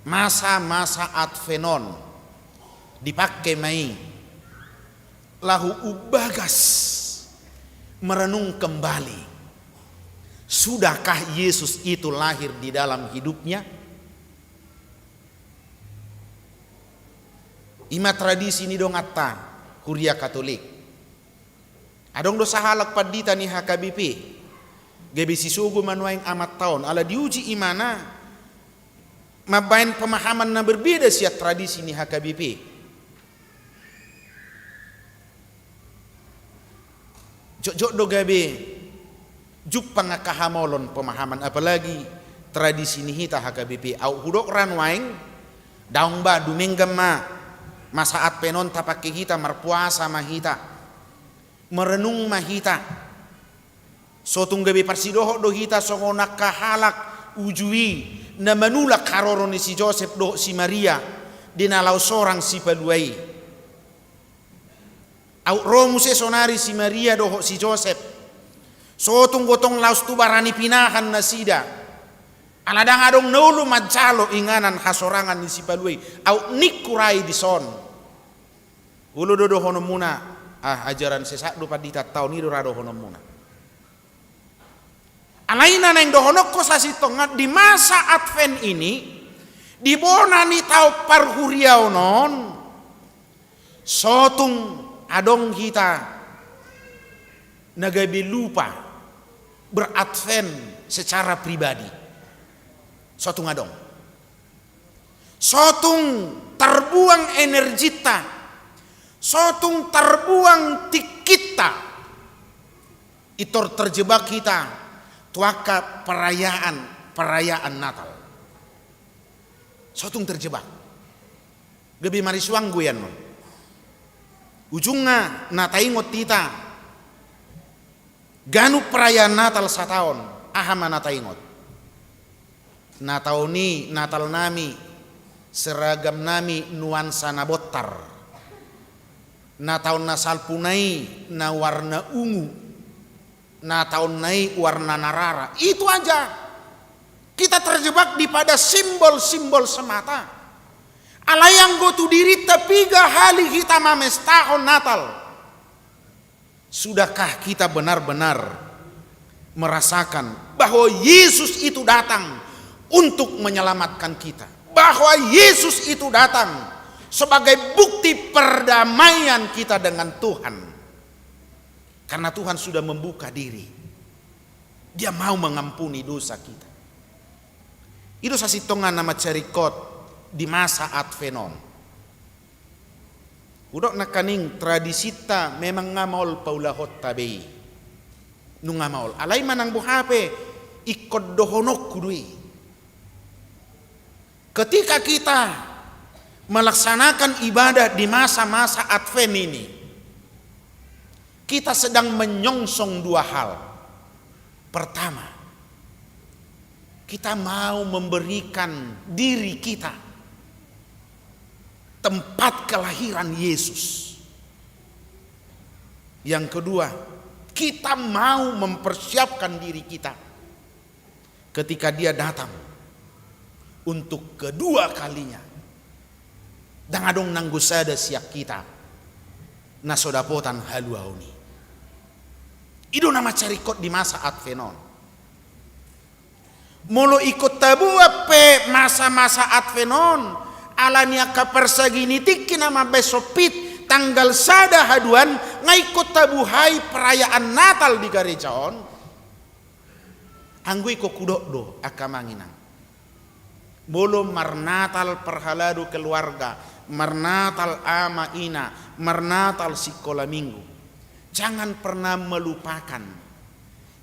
masa-masa Advent on, dipangke ma i laho umbagas, merenung kembali. Sudahkah Yesus itu lahir di dalam hidupnya? I ma tradisi ni donganta huria Katolik. Adong do sahalak pandita ni H K B P, gabe sisogo ma nuaeng amanta on, ala diuji imana mambaen pemahaman na berbeda sian tradisi ni H K B P. Jotjot do gabe jumpang angka hamolon pemahaman, apalagi tradisi ni hita H K B P. Au hudok ra nuaeng, daong ba, dumenggan ma masa Advent on tapangke hita, marpuasa ma hita, merenung ma hita. So tung gabe parsidohot do hita songon angka halak uju i na manulak haroro ni si Josep dohot si Maria di na laos sorang sipalua i. Au ro muse sonari si Maria dohot si Josep. So tung gotong laos tu barani pinahan nasida. Ala ndang adong na olo manjalo inganan hasorangan ni sipalua i, aut ningku ra i dison. Olo do dohononmuna, ah, ajaran sesat do pandita, taon i do ra dohononmuna. Alai na naeng dohononku sasintongna, di masa Advent ini, di bona ni taon parhuriaon on, sotung adong hita na gabe lupa beradvent secara pribadi. Sotung adong. Sotung tarbuang energita, sotung tarbuang tingkinta, intor terjebak hita tu angka perayaan, perayaan Natal. Sotung terjebak. Gabe marisuang goian on. Ujungna na taingot hita, ganup perayaan Natal sataon, aha ma na taingot? Na taon i Natal nami, seragam nami nuansa na bontar. Na taon na salpu na i na warna ungu. Na taon na i warna na rara. Itu aja. Kita terjebak di pada simbol-simbol semata. Alai anggo tu dirinta piga hali hita mamestahon Natal. Sudahkah kita benar-benar merasakan bahwa Yesus itu datang untuk menyelamatkan kita? Bahwa Yesus itu datang sebagai bukti perdamaian kita dengan Tuhan. Karena Tuhan sudah membuka diri. Dia mau mengampuni dosa kita. I do sasintongna na mansai ringkot di masa Advent on. Hudok nangkaning tradisinta memang nga maol paulahonta be i. Nunga maol. Alai manang boha pe ingkon dohononku do i. Ketika kita melaksanakan ibadah di masa-masa Advent ini, kita sedang menyongsong dua hal. Pertama, kita mau memberikan diri kita tempat kelahiran Yesus. Yang kedua, kita mau mempersiapkan diri kita ketika Dia datang untuk kedua kalinya. Ndang adong nanggo sada sian hita na so dapotan haluaon i. I do na mansai ringkot di masa Advent on. Molo ingkon taboan pe masa-masa Advent on ala ni angka parsagi ni tingki na mambaen sompit tanggal sada haduan nga ingkon tabuhai perayaan Natal di gareja on. Anggo i ingkon hudok do angka amang inang. Molo marnatal parhalado keluarga, marnatal ama ina, marnatal sikola minggu, jangan pernah melupakan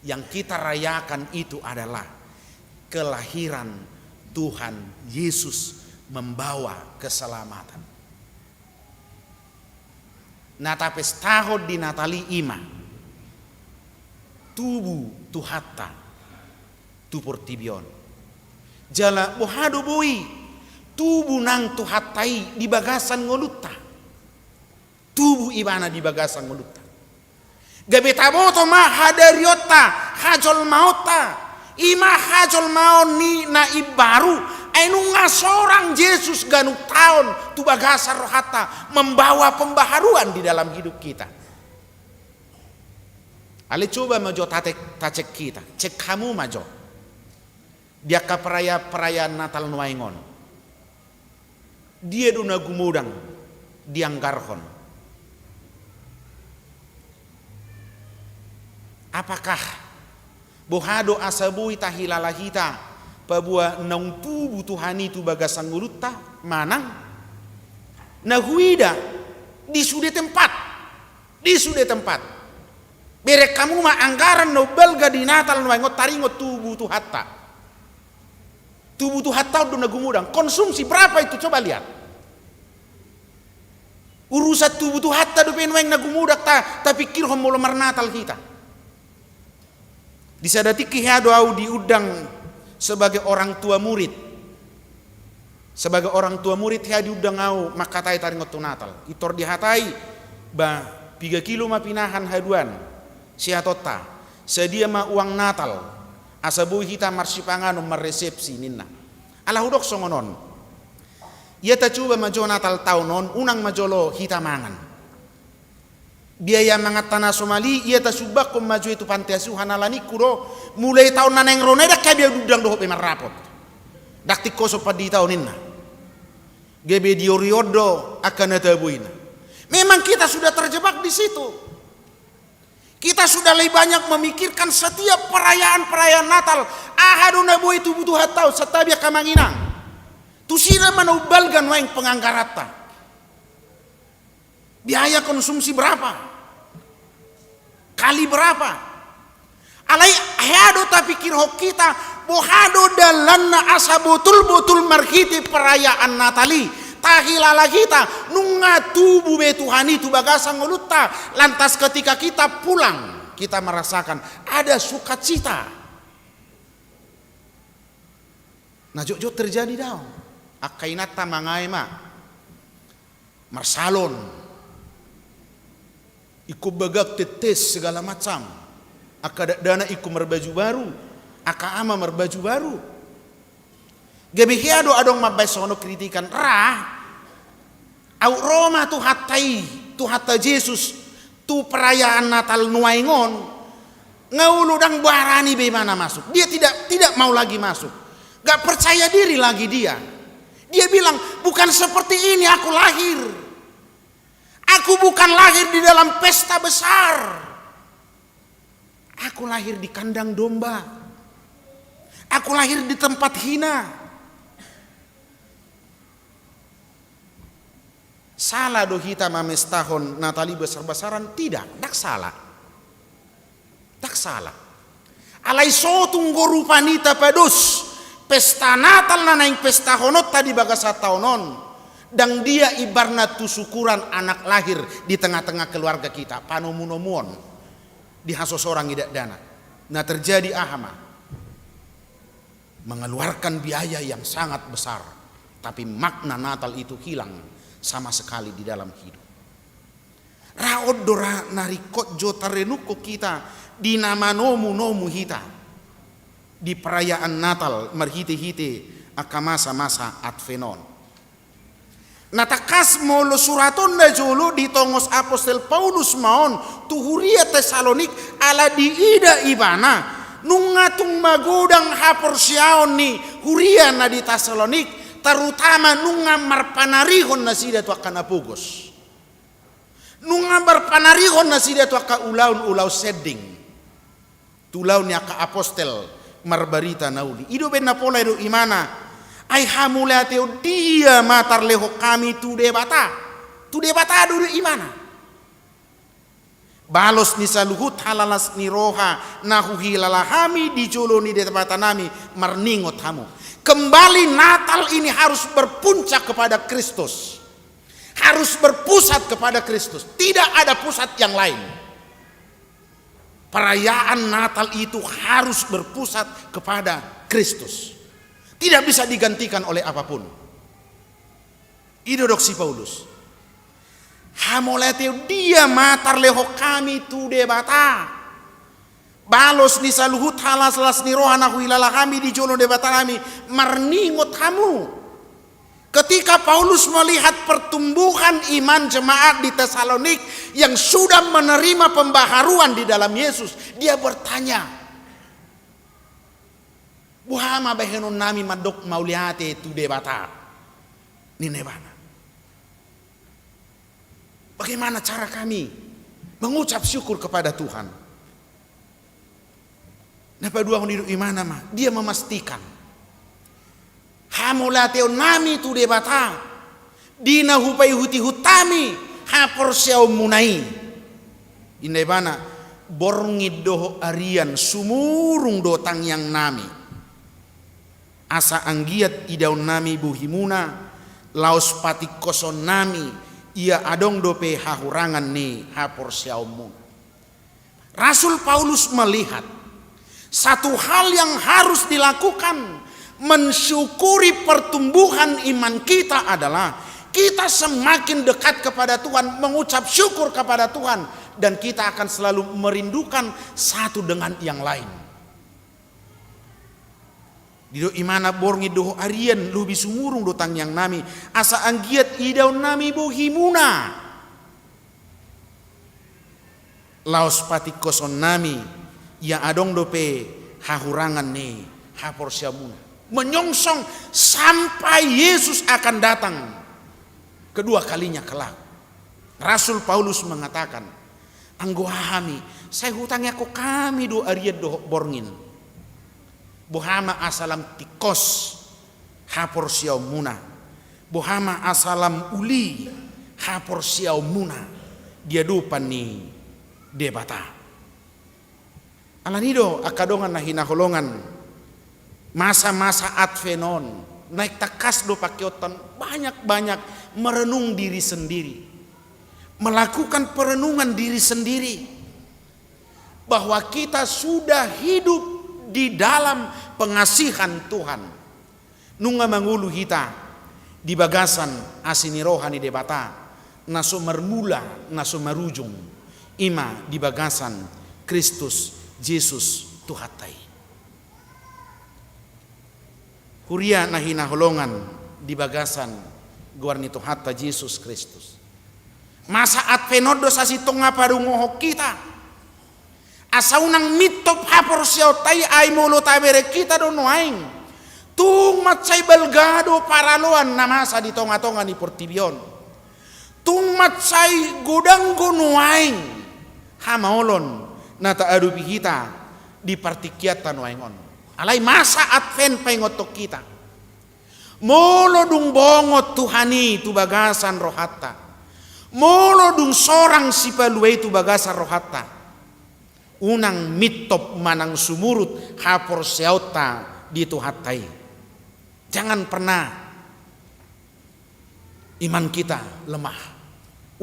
yang kita rayakan itu adalah kelahiran Tuhan Yesus membawa keselamatan. Na tapestahon di Natal i ima tubu Tuhanta tu portibi on. Jala boha do boi tubu nang Tuhanta i di bagasan ngolunta? Tubu Ibana di bagasan ngolunta. Gabe taboto ma hadarionta, hajolmaonta. Ima hajolmaon ni na imbaru, ai nunga sorang Jesus ganup taon tu bagasan rohanta, membawa pembaharuan di dalam hidup kita. Alai coba ma jo tacek, tacek hita, cek hamu ma jo. Di angka peraya-, perayaan Natal nuaeng on, dia do na gumodang dianggarhon? Apakah boha do asa boi tahilala hita paboa naung tubu Tuhan i tu bagasan ngolunta manang na huida di sude tempat? Di sude tempat. Bereng hamu ma anggaran na umbalga di Natal nuaeng on taringot tubu Tuhanta. Tubu Tuhanta on do na gumodang. Konsumsi berapa itu? Coba lihat. Urusan tubu Tuhanta dope nuaeng na gumodang ta, tapingkirhon molo marnatal hita. Di sada tingki hea do au diundang sebagai orang tua murid. Sebagai orang tua murid hea diundang au mangkatai taringot tu Natal. Intor dihatai, ba, piga kilo ma pinahan haduan sihatonta. Sadia ma uang Natal. Asa boi hita marsipanganon, marresepsi ninna. Ala hudok songon on. Ia tacuba ma jo Natal taon on, unang ma jolo hita mangan. Biaya manganta na somal i, ia tasumbanghon ma jo i tu panti asuhan, ala ningku do, mulai taon na naeng ro nai ndang habiaududang dohot be marrapot. Ndang tingko so pandita on ninna. Gabe diorion do angka na taboina. Memang kita sudah terjebak di situ. Kita sudah lebih banyak memikirkan setiap perayaan-perayaan Natal, aha do na boi tubu tu hataon, santabi angka amang inang. Tusi na ma na umbalga nuaeng penganggaranta. Biaya konsumsi berapa? Kali berapa? Alai hea do tapikirhon hita, boha do dalanna asa botul-botul marhite perayaan Natal i tahilala hita, nunga tubu be Tuhan i tu bagasan ngolunta, lantas ketika kita pulang, kita merasakan ada sukacita. Na jotjot terjadi daong. Angka inanta mangae ma. Marsalon. Ingkon bagak tetes segala macam. Angka dakdanak ingkon marbaju baru. Angka ama marbaju baru. Gabe hea do adong mambaen songon on kritikan. Ra. Aut ro ma Tuhanta i, Tuhanta Jesus, tu perayaan Natal nuaeng on, nga olo ndang barani be imana masuk. Dia tidak, tidak mau lagi masuk. Gak percaya diri lagi dia. Dia bilang, "Bukan seperti ini aku lahir. Aku bukan lahir di dalam pesta besar. Aku lahir di kandang domba. Aku lahir di tempat hina." Sala do hita mamestahon Natal i besar-besaran? Tidak, ndang sala. Ndang sala. Alai so tung do rupani tapados pesta Natal na naeng pestahononta di bagasan taon on, ndang dia imbarna tu syukuran anak lahir di tengah-tengah keluarga kita, panomu-nomuon, dihasosorang i dakdanak. Na terjadi aha ma? Mengeluarkan biaya yang sangat besar, tapi makna Natal itu hilang sama sekali di dalam hidup. Ra on do ra na ringkot jo tarenungkon hita di na manomu-nomu hita di perayaan Natal marhite-hite angka masa-masa Advent on. Na tangkas molo surat on na jolo ditongos apostel Paulus ma on tu huria Tesalonik, ala diida ibana nunga tung magodang haporseaon ni huria na di Tesalonik, terutama nunga marpanarihon nasida tu angka na pogos. Nunga marpanarihon nasida tu angka ulaon, ulaon sending. Tu ulaon ni angka apostel marbarita na uli. I do baen na pola do imana. Ai hamauliateon dia ma tarlehon hami tu Debata. Tu Debata do, do imana. Balos ni saluhut halalas ni roha na huhilala hami di jolo ni Debatanami marningot hamu. Kembali Natal ini harus berpuncak kepada Kristus. Harus berpusat kepada Kristus. Tidak ada pusat yang lain. Perayaan Natal itu harus berpusat kepada Kristus. Tidak bisa digantikan oleh apapun. I do didok si Paulus. Hamauliateon dia ma tarlehon hami tu Debata. Balos ni saluhut halalas ni roha na huhilala hami di jolo Debatanami marningot hamu. Ketika Paulus melihat pertumbuhan iman jemaat di Tesalonik yang sudah menerima pembaharuan di dalam Yesus, dia bertanya, "Boha ma bahenonnami mandok mauliate tu Debata?" ninna ibana. Bagaimana cara kami mengucap syukur kepada Tuhan? Na paduahon i do imana ma, dia memastikan hamauliateonnami tu Debata di na hupaihut-ihut hami haporseaonmuna i. Ninna ibana, borngin dohot arian sumurung do tangiangnami. Asa anggiat idaonnami bohimuna, laos patingkosonnami ia adong dope hahurangan ni haporseaonmuna. Rasul Paulus melihat satu hal yang harus dilakukan, mensyukuri pertumbuhan iman kita adalah kita semakin dekat kepada Tuhan, mengucap syukur kepada Tuhan, dan kita akan selalu merindukan satu dengan yang lain. Didok Ibana, borngin dohot arian, lobi sumurung do tangiangnami, asa anggiat idaonnami bohimuna laos patingkosonnami, ia adong dope hahurangan ni haporseaonmuna. Menyongsong sampai Yesus akan datang kedua kalinya kelak. Rasul Paulus mengatakan, "Anggo hami, sai hutangiangkon hami do arian dohot borngin. Boha ma asa lam tingkos haporseaonmuna, boha ma asa lam uli haporseaonmuna di adopan ni Debata." Alani do angka dongan na hinaholongan, masa-masa Advent on naeng tangkas do pangkeonta banyak-banyak merenung diri sendiri, melakukan perenungan diri sendiri, bahwa kita sudah hidup di dalam pengasihan Tuhan. Nunga mangolu hita di bagasan asi ni roha ni Debata, na so marmula, na so marujung, i ma di bagasan Kristus Jesus Tuhanta i. Huria na hinaholongan di bagasan goar ni Tuhanta Jesus Kristus, masa Advent on do sasintongna padungohon hita. Asa unang mintop haporseaonta i, ai molo tabereng hita do nuaeng, tung mansai balga do paraloan na masa di tonga-tonga ni portibi on. Tung mansai godang do nuaeng hamaolon na taadopi hita di partingkianta nuaeng on. Alai masa Advent paingothon hita. Molo dung bongot Tuhan i tu bagasan rohanta, molo dung sorang Sipalua i tu bagasan rohanta, unang mintop manang sumurut haporseaonta di Tuhanta i. Jangan pernah iman kita lemah.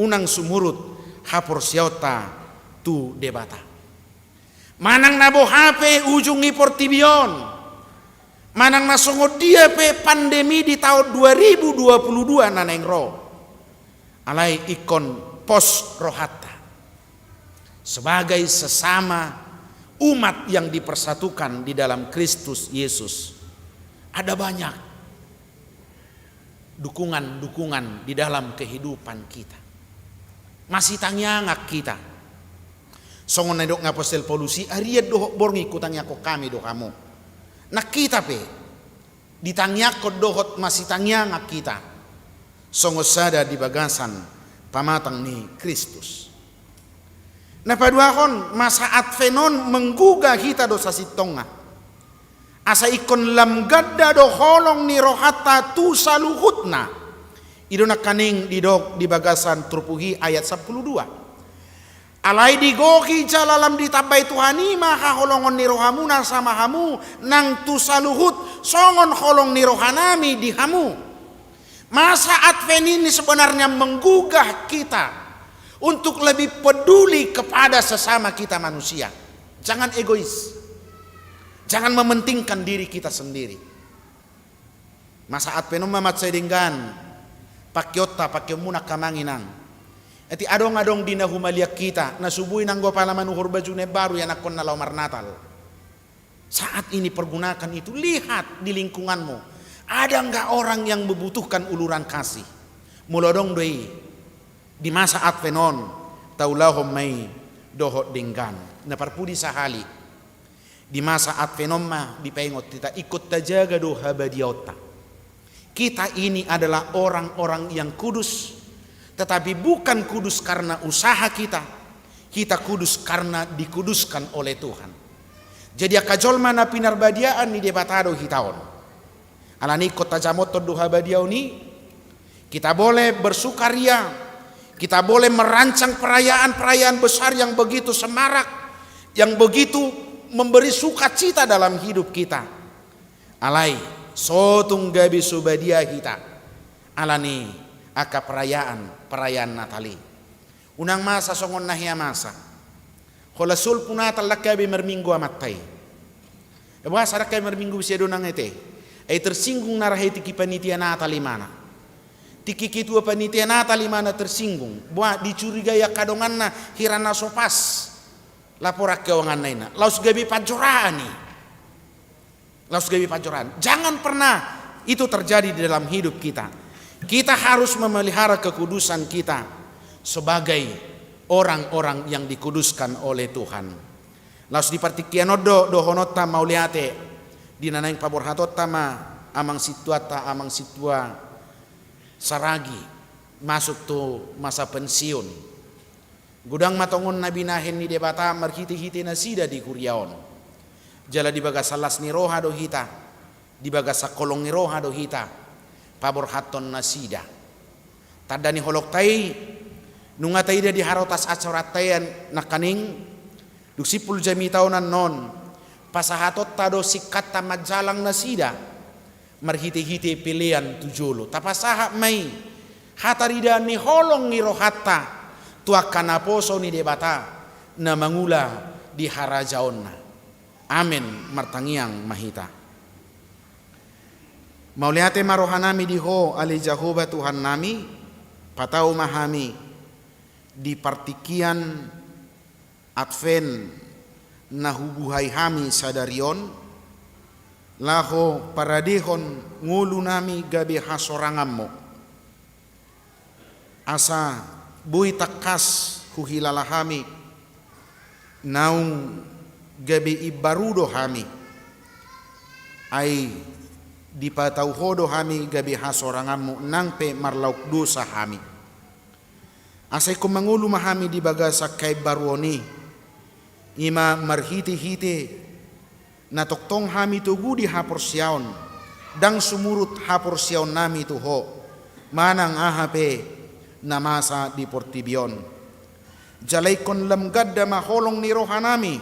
Unang sumurut haporseaonta tu Debata. Manang na boha pe ujung ni portibi on, manang na songon dia pe pandemi di taon dua ribu dua puluh dua na naeng ro, alai ingkon pos rohanta sebagai sesama umat yang dipersatukan di dalam Kristus Yesus. Ada banyak dukungan-dukungan di dalam kehidupan kita. Masitangiangan hita. Songon na nidok ni apostel Paulus i, "Arian dohot borngin hutangiangkon hami do hamu." Nang hita pe ditangiangkon dohot masitangiangan hita songon sada di bagasan pamatang ni Kristus. Na paduahon, masa Advent on menggugah hita do sasintongna. Asa ingkon lam ganda do holong ni rohanta tu saluhutna. I do nangkaning didok di bagasan turpuk i ayat sampulu dua. Alai digohi jala lam ditambai Tuhan i ma haholongon ni rohamuna sama hamu nang tu saluhut songon holong ni rohanami di hamu. Masa Advent ini sebenarnya menggugah kita untuk lebih peduli kepada sesama kita manusia. Jangan egois. Jangan mementingkan diri kita sendiri. Masa Advent on ma mansai denggan pangkeonta, pangkeonmuna angka amang inang. Ati adong-adong di na humaliang hita, na so boi nanggo pala manuhor baju na imbaru ianakhonna laho marnatal. Saat ini pergunakan itu, lihat di lingkunganmu. Ada nggak orang yang membutuhkan uluran kasih? Molo adong do i, di masa Advent on, taulahon ma i dohot denggan. Na parpudi sahali, di masa Advent on ma dipaingot hita ingkon tajaga do habadiaonta. Kita ini adalah orang-orang yang kudus, tetapi bukan kudus karena usaha kita. Kita kudus karena dikuduskan oleh Tuhan. Jadi angka jolma na pinarbadiaan ni Debata do hita on. Alani ingkon tajamothon do habadiaon i, kita boleh bersukaria, kita boleh merancang perayaan-perayaan besar yang begitu semarak, yang begitu memberi sukacita dalam hidup kita. Alai, so tung gabe so badia hita ala ni angka perayaan, perayaan Natal i. Unang masa songon na hea masa. Holan solpu Natal ndang gabe marminggu amanta i. Boasa ndang gabe marminggu, sian dongan ete? Ai tersinggung na rahe tingki panitia Natal imana. Tingki ketua panitia Natal imana tersinggung. Boa, dicurigai angka donganna hira na so pas laporan keuanganna ina. Laos gabe panjoraan i. Laos gabe panjoraan. Jangan pernah itu terjadi di dalam hidup kita. Kita harus memelihara kekudusan kita sebagai orang-orang yang dikuduskan oleh Tuhan. Laos di partingkian on do dohononta mauliate, di na naeng paborhatonta ma amang sintuanta, amang sintua Saragi, masuk tu masa pensiun. Godang ma tongon na binahen ni Debata marhite-hite nasida di huria on. Jala di bagasan las ni roha do hita, di bagasan holong ni roha do hita paborhathon nasida. Tanda ni holongta i, nunga taida di harotas acaranta i nangkaning, dung simpul jamita on annon, pasahatonta do singkatta manjalang nasida marhite-hite pelean tu jolo. Tapasahat ma i hataridaan ni holong ni rohanta tu angka naposo ni Debata na mangula di harajaonna. Amen. Martangiang ma hita. Mauliate ma rohanami di Ho, ale Jahowa Tuhannami, patau ma hami di partingkian Advent na hubuhai hami sadari on, laho paradehon ngolunami gabe hasoranganmu. Asa boi tangkas huhilala hami, naung gabe imbaru do hami, ai dipatau Ho do hami gabe hasoranganmu nang pe marlaok dosa hami. Asa ingkon mangolu ma hami di bagasan haimbaruon i, i ma marhite-hite na tongtong hami togu di haporseaon, ndang sumurut haporseaonnami tu Ho, manang aha pe na masa di portibi on. Jala ingkon lam ganda ma holong ni rohanami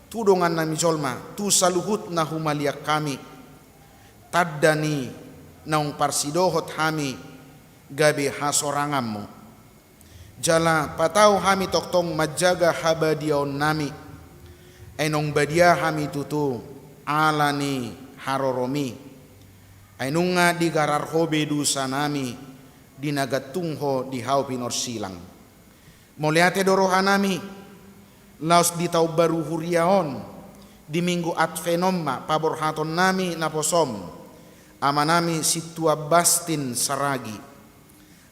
tu dongannami jolma, tu saluhut na humaliang hami, tanda ni naung parsidohot hami gabe hasoranganmu. Jala patau hami tongtong manjaga habadiaonnami, ai naung badia hami tutu ala ni haroromi, ai nunga digarar Ho be dosanami di na gantung Ho di hau pinorsilang. Mauliate do rohanami, laos di taon baru huria on, di Minggu Advent on ma paborhatonnami naposom, amanami Sintua Bastin Saragi.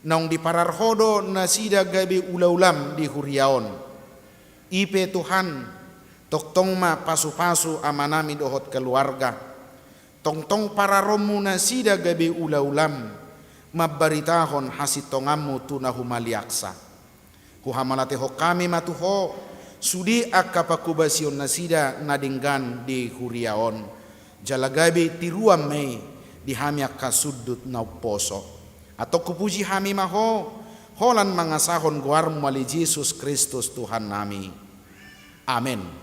Naung diparar Ho do nasida gabe ula-ulam di huria on. I pe Tuhan, tongtong ma pasu-pasu amanami dohot keluarga. Tongtong pararonmu nasida gabe ula-ulam, mambaritahon hasintonganmu tu na humaliangsa. Huhamauliatehon hami ma tu Ho, sude angka panghobasion nasida na denggan di huria on. Jala gabe tiruan ma i di hami angka sundut na umposo. Antong hupuji hami ma Ho, holan mangasahon goarmu ale Jesus Kristus Tuhannami. Amen.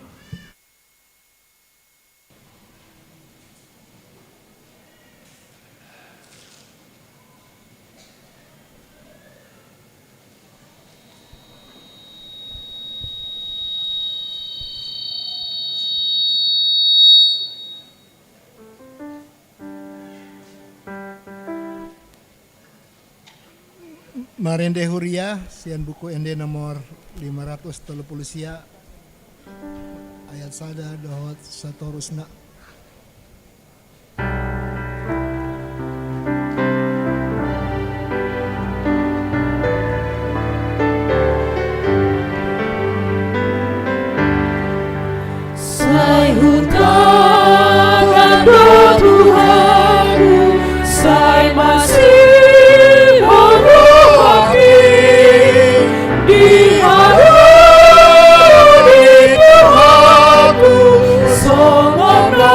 Marende huria, sian Buku Ende nomor lima ratus tolu pulu sia, ayat sada dohot satorusna. Sai hutangihon do Tuhanku, sai masihohot rohangki di hamu ni Tuhanku, songon na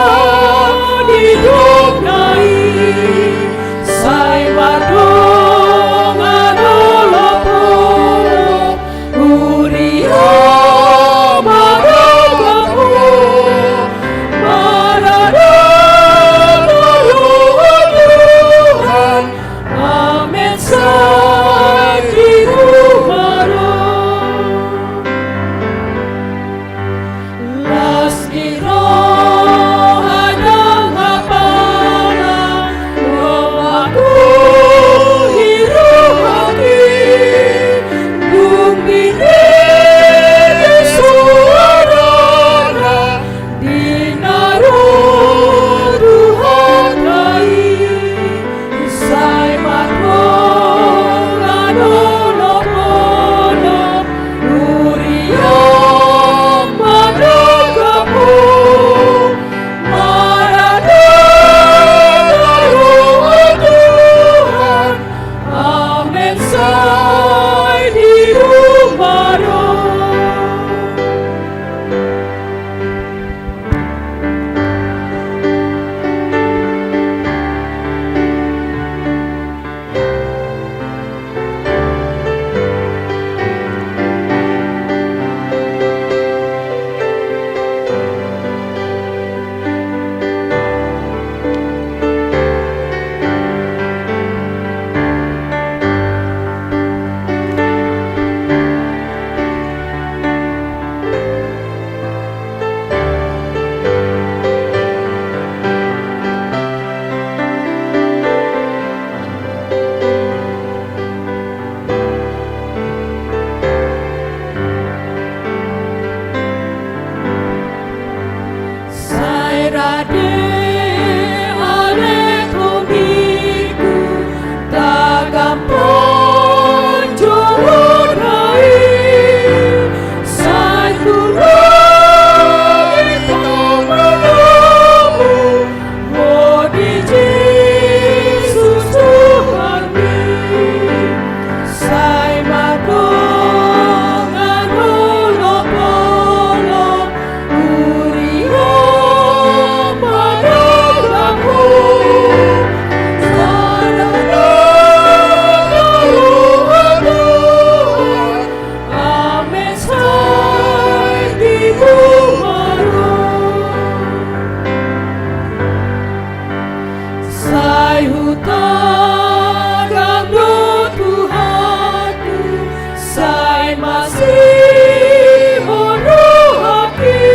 Tagan do Tuhanku, sai masihon rohangki,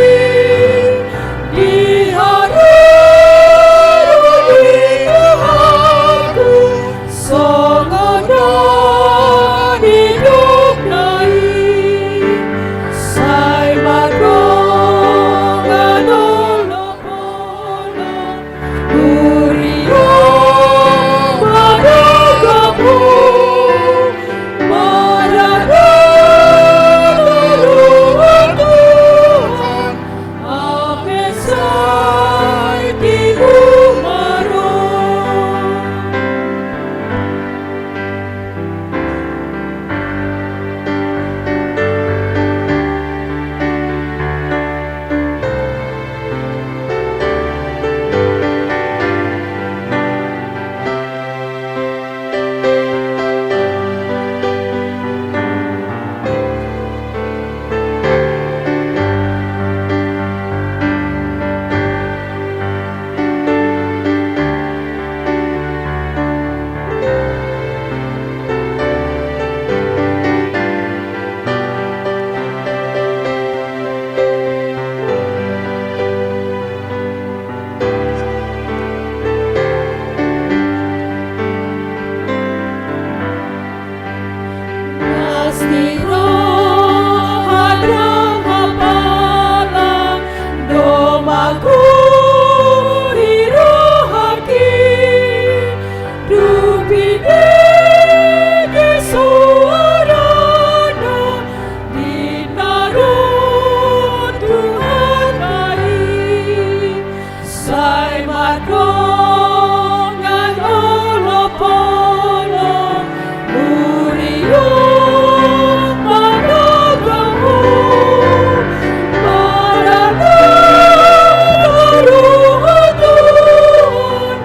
di haroro ni Tuhanku, songon na nidokna i, sai mardongan olo pola. Pasti roha dang hapalang do mangkuhi rohangki, dung hubege suarana di na ro Tuhanta i. Sai mardongan olo pola, huria manogot Ho, marnarung Tuhan,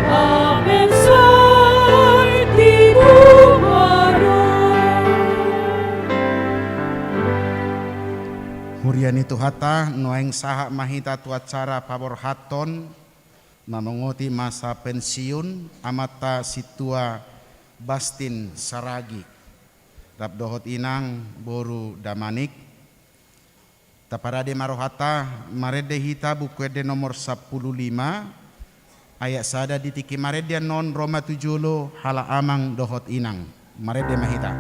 amen, sai tibu ma ro. Huria ni Tuhanta, nuaeng sahat ma hita tu acara paborhathon mamongoti masa pensiun Amanta Sintua Bastin Saragi rap dohot Inang boru Damanik. Taparade ma rohanta, marende hita Buku Ende nomor sampulu lima, ayat sada. Di tingki marende annon ro ma tu jolo halak amang dohot inang. Marende ma hita.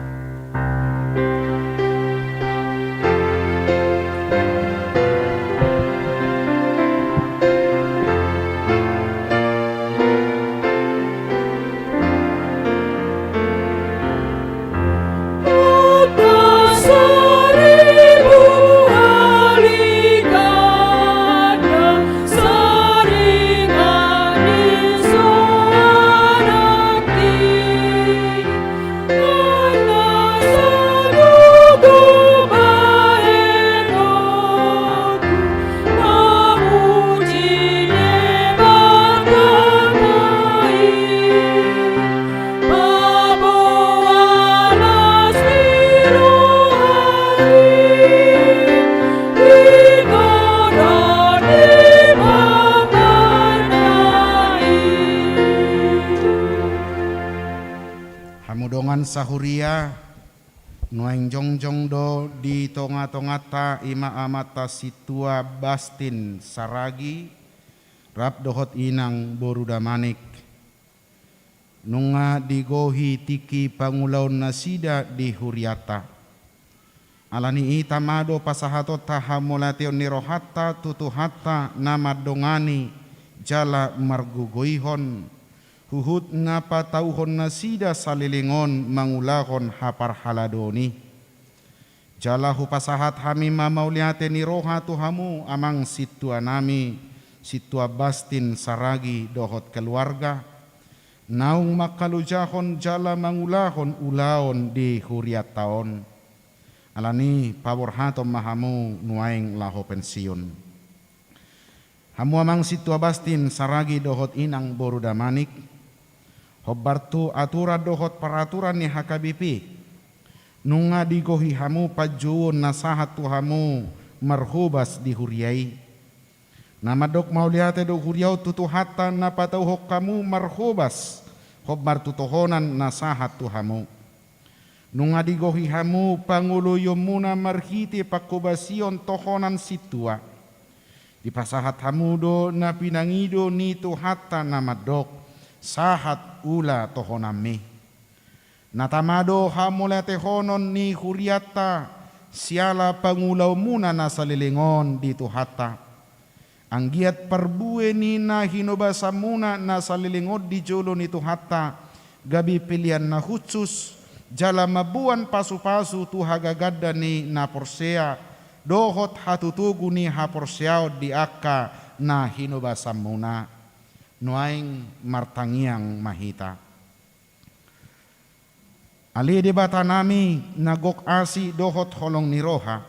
Hamu dongan sahuria, nuaeng jongjong do di tonga-tonganta i ma Amanta Sintua Bastin Saragi rap dohot Inang boru Damanik. Nunga digohi tingki pangulaonnasida di hurianta. Alani i tama do pasahatonta hamauliateon ni rohanta tu Tuhanta na mandongani jala margogoihon, huhut na patauhonnasida saleleng on mangulahon haparhaladoon i. Jala hupasahat hami ma mauliate ni roha tu hamu amang sintuanami, Sintua Bastin Saragi dohot keluarga, naung mangkalojahon jala mangulahon ulaon di hurianta on. Alani i paborhaton ma hamu nuaeng laho pensiun. Hamu amang Sintua Bastin Saragi dohot Inang boru Damanik, hombar tu aturan dohot paraturan ni H K B P, nunga digohi hamu panjouon na sahat tu hamu marhobas di huria i. Na mandok mauliate do huria on tu Tuhanta na patauhon hamu marhobas hombar tu tohonan na sahat tu hamu. Nunga digohi hamu pangoloionmuna marhite panghobasion tohonan sintua. Dipasahat hamu do na pinangido ni Tuhanta na mandok, sahat ula tohonanmi. Na tama do hamauliatehonon ni hurianta siala pangulaonmuna na saleleng on di Tuhanta. Anggiat parbue ni na hinobasanmuna na saleleng on di jolo ni Tuhanta, gabe pelean na hushus, jala mamboan pasupasu tu hagaganda ni na porsea, dohot hatotogu ni haporseaon di angka na hinobasanmuna. Nuaeng martangiang ma hita. Ale Debatanami, na gok asi dohot holong ni roha.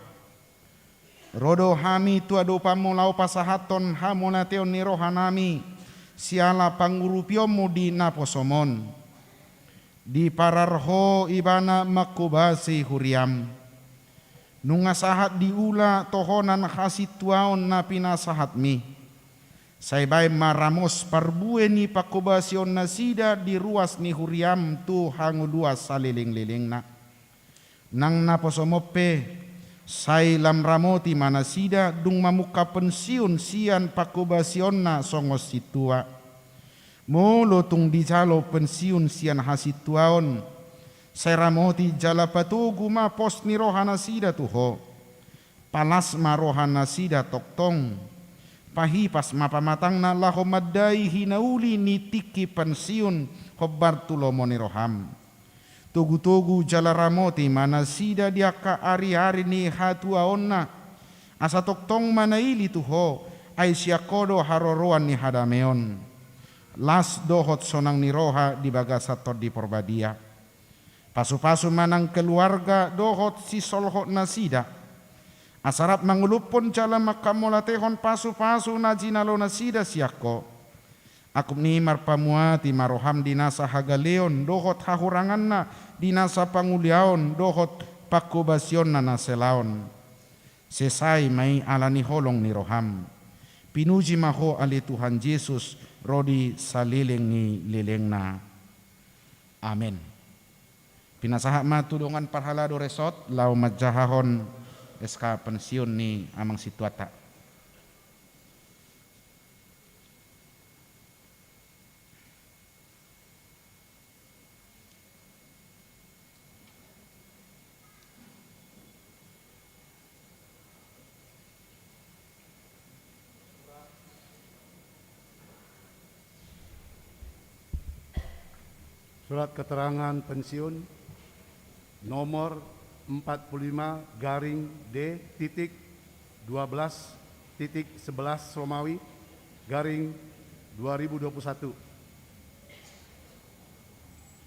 Ro do hami tu adopanmu laho pasahathon hamauliateon ni rohanami, siala pangurupionmu di naposom on. Diparar ho ibana manghobasi huriam. Nunga sahat diula tohonan hasintuaon na pinasahatmi. Sai baen ma ramos parbue ni panghobasion nasida di ruas ni huriam tu hangoluan salelenglelengna. Nang naposom on pe, sai lam ramoti ma nasida dung mamungka pensiun sian panghobasionna songon sintua. Molo tung dijalo pensiun sian hasintuaon, sai ramoti jala patogu ma pos ni rohanasida tu ho. Palas ma rohanasida tongtong. Pahipas ma pamatangna laho mandai hinauli ni tingki pensiun hombar tu lomo ni roham. Togutogu jala ramoti ma nasida di angka ariari ni hatuaonna. Asa tongtong ma naili tu ho, ai sian ho do haroroan ni hadameon. Las dohot sonang ni roha di bagasan Tondi Porbadia. Pasupasu ma nang keluarga dohot sisolhotnasida. Asa rap mangolophon jala manghamauliatehon pasupasu na jinalonasida sian ho. Angkup ni i marpamuati ma roham di nasa hagaleon dohot hahuranganna, di nasa panguliaon dohot panghobasionna na selaon. Sesai ma i ala ni holong ni roham. Pinuji ma ho ale Tuhan Jesus, ro di saleleng ni lelengna. Amen. Pinasahat ma tu dongan parhalado resort laho manjahahon S K pensiun ni amang sintuanta. Surat keterangan pensiun nomor empat puluh lima garing D titik dua belas titik sebelas Romawi garing dua ribu dua puluh satu.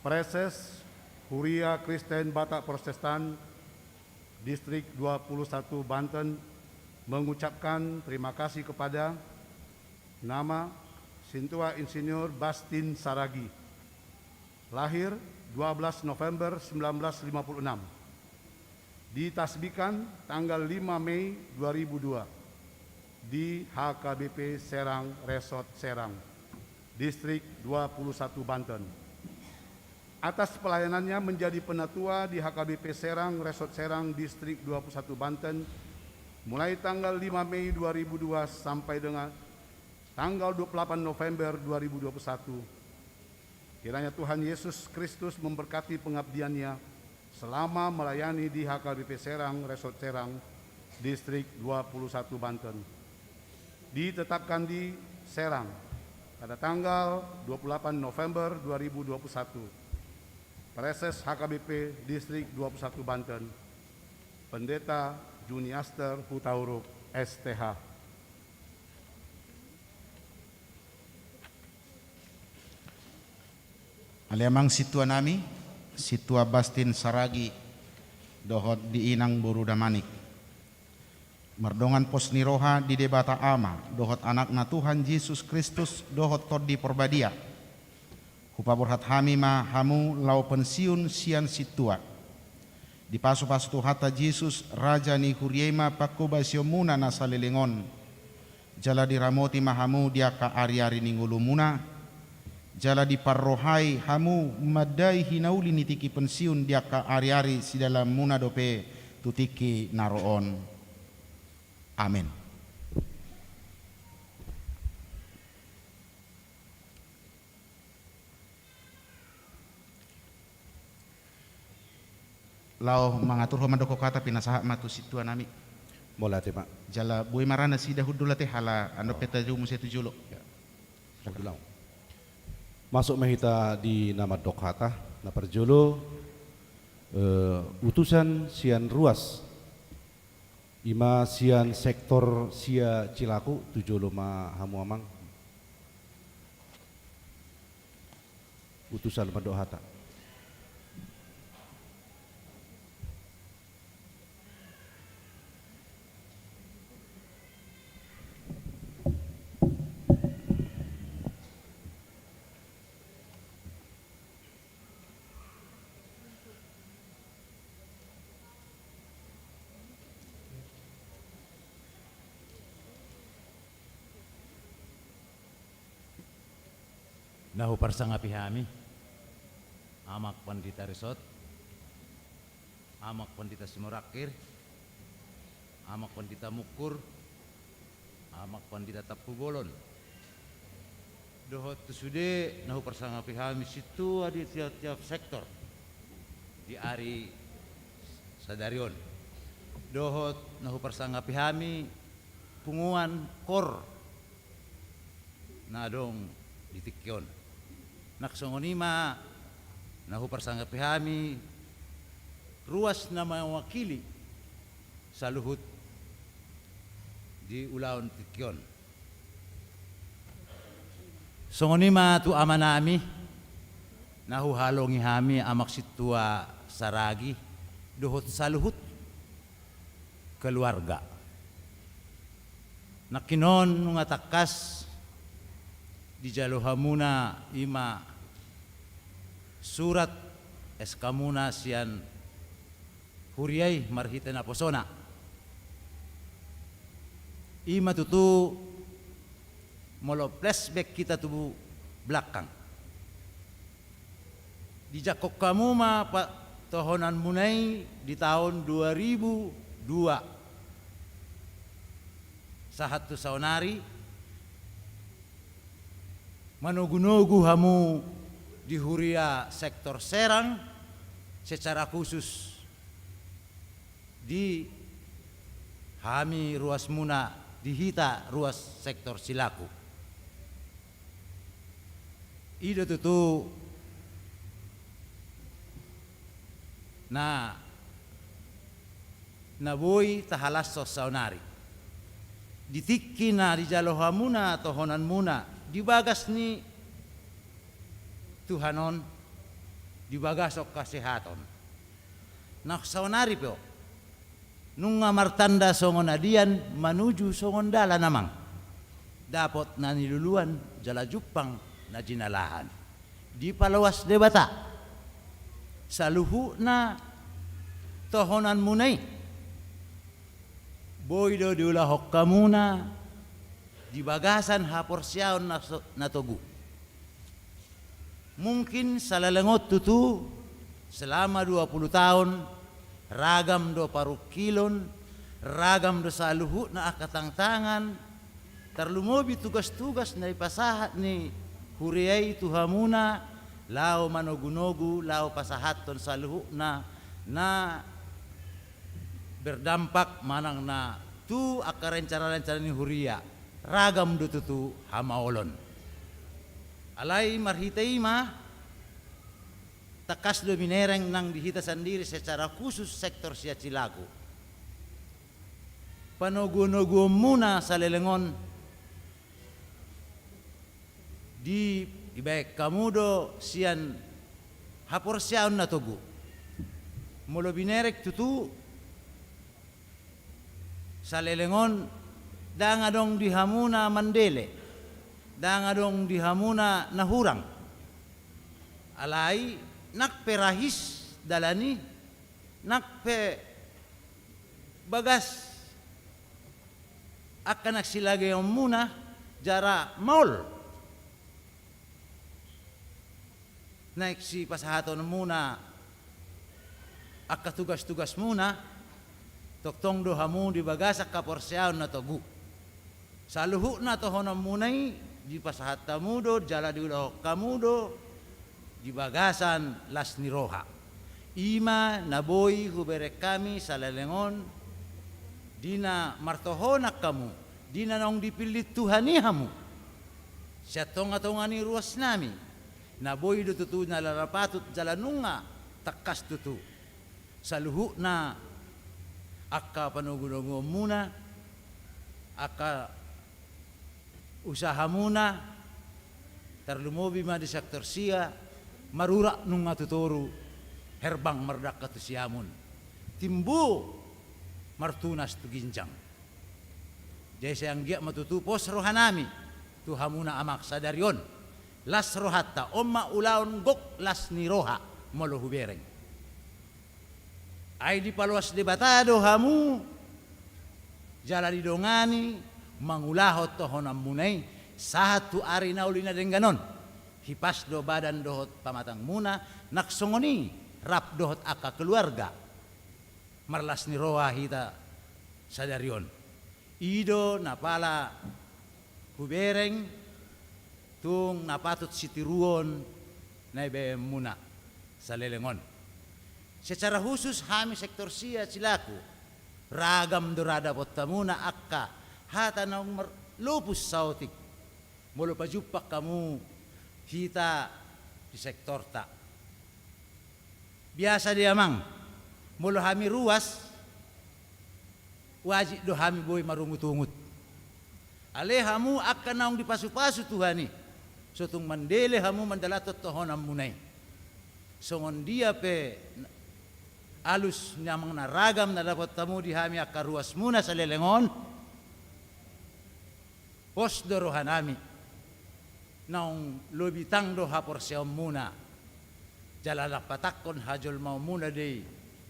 Praeses Huria Kristen Batak Protestan Distrik dua puluh satu Banten mengucapkan terima kasih kepada nama Sintua Insinyur Bastin Saragi. Lahir dua belas November sembilan belas lima puluh enam. Ditasbihkan tanggal lima Mei dua ribu dua di H K B P Serang Resort Serang, Distrik dua puluh satu Banten. Atas pelayanannya menjadi penatua di H K B P Serang Resort Serang, Distrik dua puluh satu Banten, mulai tanggal lima Mei dua ribu dua sampai dengan tanggal dua puluh delapan November dua ribu dua puluh satu. Kiranya Tuhan Yesus Kristus memberkati pengabdiannya selama melayani di H K B P Serang Resort Serang, Distrik dua puluh satu Banten. Ditetapkan di Serang pada tanggal dua puluh delapan November dua ribu dua puluh satu. Praeses H K B P Distrik dua puluh satu Banten, Pendeta Juniaster Hutauruk, S T H. Ale amang sintuanami, Sintua Bastin Saragi, dohot di inang boru Damanik. Mardongan pos ni roha di Debata Ama, dohot Anakna Tuhan Jesus Kristus, dohot Tondi Porbadia. Hupaborhat hami ma hamu laho pensiun sian sintua. Dipasupasu Tuhanta Jesus, Raja ni huria i ma panghobasionmuna na saleleng on. Jala diramoti ma hamu di angka ariari ni ngolumuna. jala diparrohai hamu mandai hinauli ni tingki pensiun di angka ari-ari sidalanmuna dope tu tingki na ro on. Amen. Laho mangaturhon mandok hata, pinasahat ma tu sintua nami. Mauliate ma. Jala boi ma ra nasida hundul ate, hala andorang pe tajo muse tu jolo. Ya. Silakan. Hundul au. Masuk ma hita di na mandok hata. Na parjolo, eh, utusan sian ruas, ima sian sektor sia Cilaku, tu jolo ma hamu amang. Utusan mandok hata. Na huparsangapi hami, Amak Pandita Risot, Amak Pandita Simorangkir, Amak Pandita Mungkur, Amak Pandita Tampubolon, dohot tu sude na huparsangapi hami sintua di tiap-tiap sektor di ari sadari on, dohot na huparsangapi hami punguan kor na adong di tingki on. Nang songon i ma na huparsangapi hami ruas na mewakili saluhut di ulaon tingki on. Songon i ma tu amanami na huhalongi hami, Amak Sintua Saragi, dohot saluhut keluarga. Nangkinon nunga tangkas dijalo hamuna ima surat S K muna sian huria i marhite naposona. Ima tutu molo flashback hita tu belakang. Dijangkon hamu ma pa-, tohonanmuna i di taon dua ribu dua sahat tu saonari, manogunogu hamu di huria sektor Serang, secara khusus di hami ruasmuna, di hita ruas sektor Cilaku. I do tutu na, na boi tahalashon saonari. Di tingki na dijalo hamuna tohonanmuna di bagas ni Tuhan on, di bagasan hasehaton. Na saonari pe on nunga martanda songon adian manuju songon dalan amang. Dapot na niluluan jala jumpang na jinalahan. Dipaloas Debata saluhutna tohonanmuna i. Boi do diulahon hamuna di bagasan haporseaon na so-, na togu. Mungkin saleleng on tutu selama dua puluh taon, ragam do parungkilon, ragam do saluhutna angka tantangan, tarlumobi tugas-tugas na dipasahat ni huria i tu hamuna, laho manogunogu, laho pasahathon saluhutna na berdampak manang na tu angka rencana-rencana ni huria, ragam do tutu hamaolon. Alai marhite i ma, tangkas do binereng nang di hita sandiri secara khusus sektor sia Cilaku. Panogunoguonmuna saleleng on di, dibaen hamu do sian haporseaon na togu. Molo binereng tutu, saleleng on ndang adong di hamuna mandele, ndang adong di hamuna na hurang. Alai nang pe rahis dalan i, nang pe bagas angka na silageonmuna jala maol. naeng sipasahatonmuna angka tugas-tugasmuna, tongtong do hamu di bagasan haporseaon na togu. Saluhutna tohononmuna i dipasahat hamu do jala diulahon hamu do di bagasan las ni roha. I ma na boi hubereng hami saleleng on, di na martohonan hamu, di na naung dipillit Tuhan i hamu sian tonga-tonga ni ruasnami. Na boi do tutu na jala patut jala nunga tangkas tutu saluhutna angka panogunoguonmuna, angka usahamuna, tarlumobi ma di sektor sia, marurat nunga tu toru, herbang mardangka tu siamun, timbo martunas tu ginjang. Jadi sai anggiat ma tutu pos rohanami tu hamuna amang sadari on. Las rohanta, on ma ulaon gok las ni roha molo hubereng. Ai dipaloas Debata do hamu jala didongani mangulahon tohononmuna i sahat tu ari na uli na denggan on. Hipas do badan dohot pamatangmuna, nang songon i rap dohot angka keluarga marlas ni roha hita sadari on. I do na pala hubereng tung na patut sitiruon na ibaenmuna saleleng on. Secara khusus hami sektor sia Cilaku, ragam do ra dapothonmuna angka hata naung marlopus saotik molo pajumpang hamu hita di sektorta. Biasa do amang, molo hami ruas, wajib do hami boi marungutungut. Alai hamu angka naung dipasupasu Tuhan i, so tung mandele hamu mandalathon tohononmuna i. Songon dia pe alus ni amang na ragam na dapot hamu di hami angka ruasmuna saleleng on, pos do rohanami, naung lobi tang do haporseaonmuna, jala lam patangkon hajolmaonmuna do i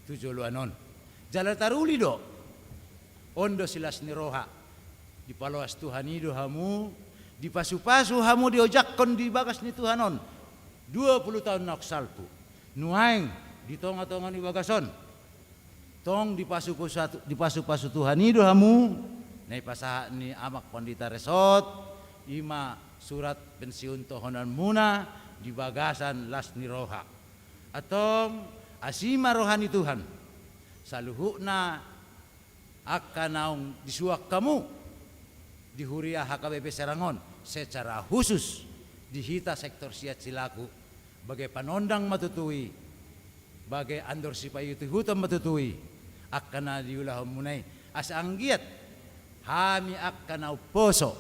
tu joloan on. Jala taruli do, on do silas ni roha, dipaloas Tuhan i do hamu, dipasupasu hamu, diojakhon di bagas ni Tuhan on dua pulu taon naung salpu. Nuaeng di tonga-tonga ni bagas on, tong dipasupasu, dipasupasu Tuhan i do hamu, na ipasahat ni amang pandita resort, i ma surat pensiun tohononmuna di bagasan las ni roha. Antong, asi ma roha ni Tuhan, saluhutna angka naung disuan hamu di huria H K B P Serang on, secara khusus di hita sektor sia Cilaku, bagai panondang ma tutu i, bagai andor sipaihut-ihuton ma tutu i angka na diulahonmuna i, asa anggiat hami angka na umposo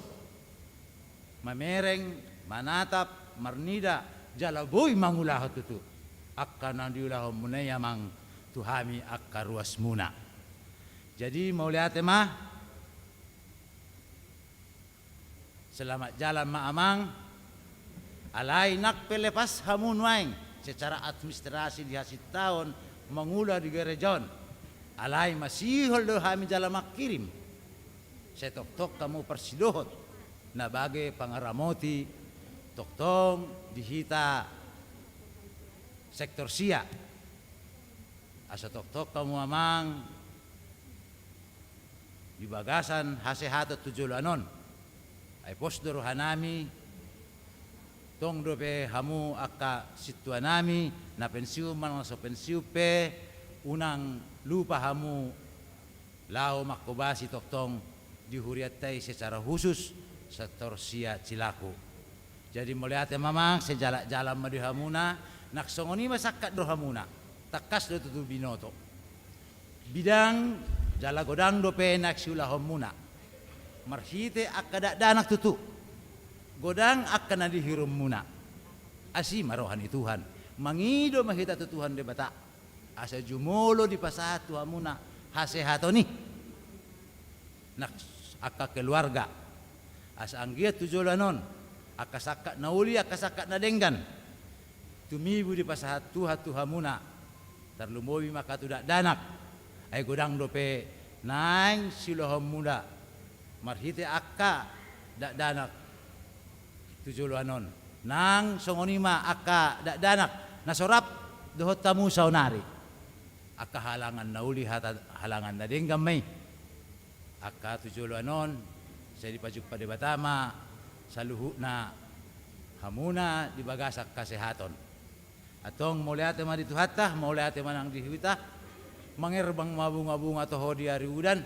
mamereng, manatap, marnida, jala boi mangulahon tutu angka na diulahonmuna i amang tu hami angka ruasmuna. Jadi mauliate ma. Selamat jalan ma amang. Alai nang pe lepas hamu nuaeng secara administrasi di hasintaon mangula di gereja on, alai masihol do hami jala mangkirim. Sai tongtong hamu parsidohot na bagai pangaramoti tongtong di hita sektor sia. Asa tongtong hamu amang di bagasan hasehaton tu joloan on. Ai pos do rohanami, tong dope hamu angka sintuanami, na pensiun manang na so pensiun pe, unang lupa hamu laho manghobasi tongtong di hurianta i secara khusus sektor sia Cilaku. Jadi mauliate ma amang, sai jalan-jalan ma di hamuna, nang songon i ma sangkap do hamuna, tangkas do tutu binoto bidang jala godang dope naeng siulahonmuna. Marhite angka dakdanak tutu, godang angka na dihirumuna. Asi ma roha ni Tuhan, mangido ma hita tu Tuhan Debata asa jumolo dipasahat tu hamuna hasehaton i. Nang angka keluarga, asa anggiat tu joloan on angka sangkap na uli, angka sangkap na denggan tumibu dipasahat Tuhan tu hamuna, tarlumobi ma angka tu dakdanak. Ai godang dope naeng siulahonmuna marhite angka dakdanak tu joloan on. Nang songon i ma angka dakdanak na so rap dohot hamu saonari. Angka halangan na uli, hata halangan na denggan ma i. Angka tu joloan on, sai dipajumpa Debata ma saluhutna hamuna di bagasan hasehaton. Antong mauliate ma di Tuhanta, mauliate ma nang di hita. Mangerbang ma bungabunga toho di ari udan.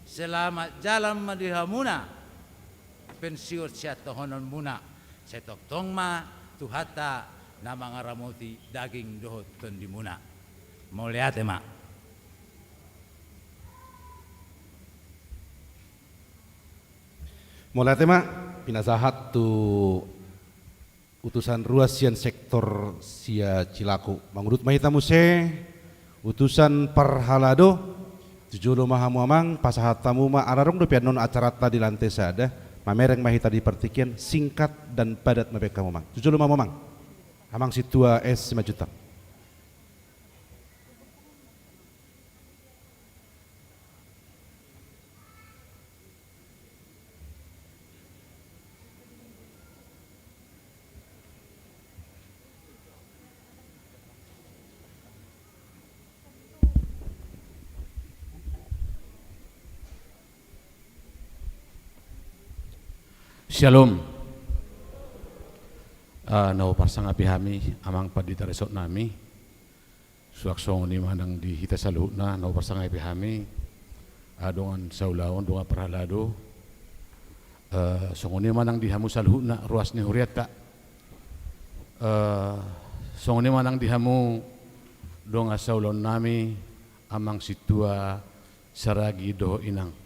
Selamat jalan ma di hamuna. Pensiun sian tohonanmuna. Sai tongtong ma Tuhanta na mangaramoti daging dohot tondimuna. Mauliate ma. Mauliate ma, pinasahat tu utusan ruas sian sektor sia Cilaku. Mangudut ma hita muse, utusan parhalado, tu jolo ma hamu amang, pasahat hamu ma, ala adong dope annon acaranta di lantai sada, mamereng ma hita di partingkian, singkat dan padat ma baen hamu amang. Tu jolo ma hamu amang. Amang Sintua S Simanjuntak. Syalom. Ah, na huparsangapi hami, amang pandita resort nami. Suang songon i ma nang di hita saluhutna, na huparsangapi hami, ah, dongan saulaon, dongan parhalado, eh, songon i ma nang di hamu saluhutna, ruas ni hurianta. Eh, songon i ma nang di hamu dongan saulaon nami, amang Sintua Saragi dohot inang.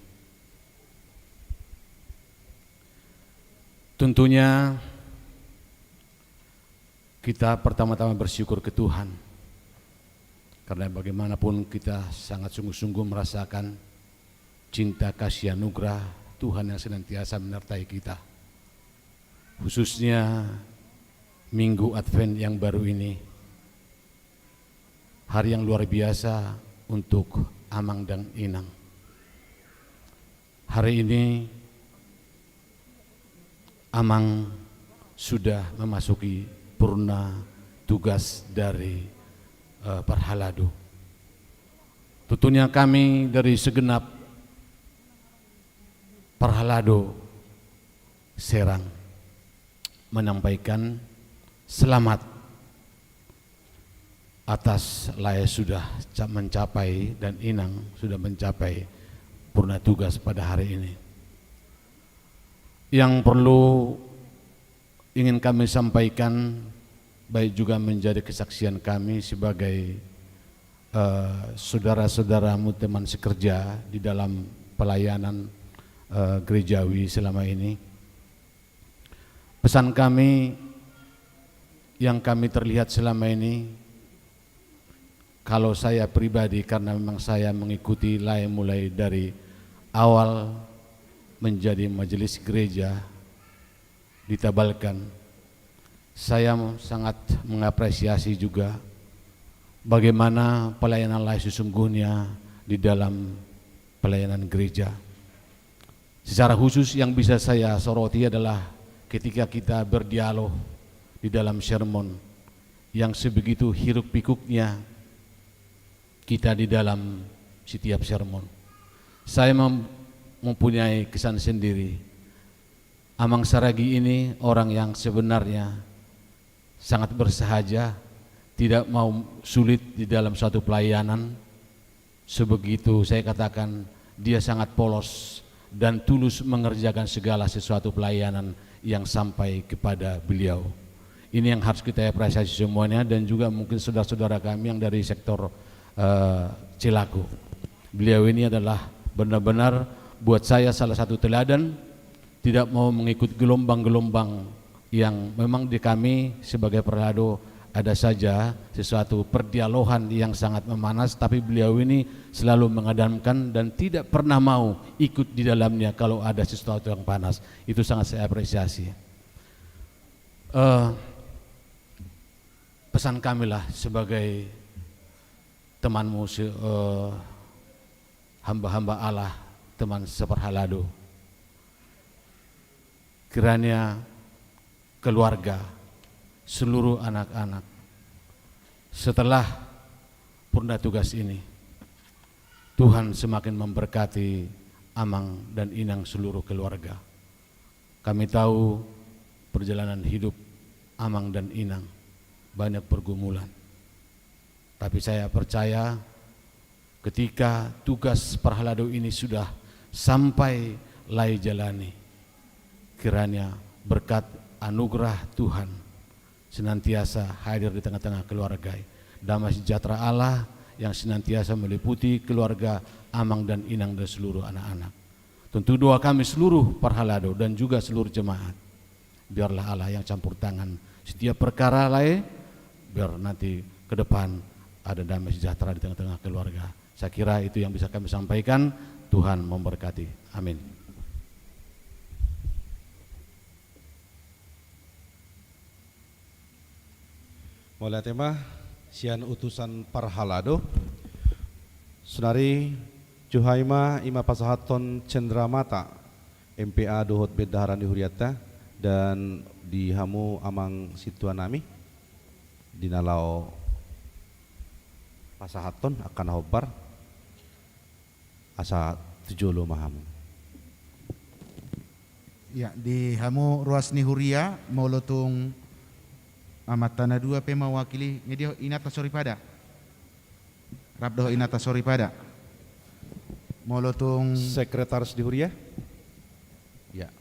Tentunya kita pertama-tama bersyukur ke Tuhan. Karena bagaimanapun kita sangat sungguh-sungguh merasakan cinta kasih anugerah Tuhan yang senantiasa menyertai kita. Khususnya Minggu Advent yang baru ini. Hari yang luar biasa untuk amang dan inang. Hari ini amang sudah memasuki purna tugas dari, eh, parhalado. Tentunya kami dari segenap parhalado Serang menyampaikan selamat atas lae sudah ca-, mencapai dan inang sudah mencapai purna tugas pada hari ini. Yang perlu ingin kami sampaikan, baik juga menjadi kesaksian kami sebagai, eh, saudara-saudaramu teman sekerja di dalam pelayanan, eh, gerejawi selama ini. Pesan kami yang kami terlihat selama ini, kalau saya pribadi, karena memang saya mengikuti lae mulai dari awal menjadi majelis gereja di Tabalkan, saya sangat mengapresiasi juga bagaimana pelayanan lae sesungguhnya di dalam pelayanan gereja. Secara khusus yang bisa saya soroti adalah ketika kita berdialog di dalam sermon, yang sebegitu hiruk pikuknya kita di dalam setiap sermon. Saya mem-, mempunyai kesan sendiri. Amang Saragi ini orang yang sebenarnya sangat bersahaja, tidak mau sulit di dalam suatu pelayanan. Sebegitu saya katakan, dia sangat polos dan tulus mengerjakan segala sesuatu pelayanan yang sampai kepada beliau. Ini yang harus kita apresiasi semuanya, dan juga mungkin saudara-saudara kami yang dari sektor, eh, Cilaku. Beliau ini adalah benar-benar buat saya salah satu teladan, tidak mau mengikut gelombang-gelombang yang memang di kami sebagai parhalado ada saja sesuatu perdialogan yang sangat memanas, tapi beliau ini selalu mengadamkan dan tidak pernah mau ikut di dalamnya kalau ada sesuatu yang panas. Itu sangat saya apresiasi. Eh, pesan kamilah sebagai temanmu se-, eh, hamba-hamba Allah, teman separhalado. Kiranya keluarga, seluruh anak-anak. Setelah purna tugas ini, Tuhan semakin memberkati Amang dan Inang seluruh keluarga. Kami tahu perjalanan hidup Amang dan Inang banyak pergumulan. Tapi saya percaya ketika tugas parhalado ini sudah sampai lae jalani, kiranya berkat anugerah Tuhan senantiasa hadir di tengah-tengah keluarga i. Damai sejahtera Allah yang senantiasa meliputi keluarga Amang dan Inang dan seluruh anak-anak. Tentu doa kami seluruh parhalado dan juga seluruh jemaat. Biarlah Allah yang campur tangan setiap perkara lae, biar nanti ke depan ada damai sejahtera di tengah-tengah keluarga. Saya kira itu yang bisa kami sampaikan. Tuhan memberkati. Amin. Mauliate ma sian utusan parhalado. Sonari juhai ma i ma pasahathon cendramata M P A dohot bendahara ni hurianta, dan di hamu amang sintua nami di na laho pasahathon angka na hombar. Asa tu jolo ma hamu. Ya, di hamu ruas ni huria, molo tung amanta na dua pe mewakili, nge dia inanta soripada. Rap dohot inanta soripada. Molo tung sekretaris di huria? Ya.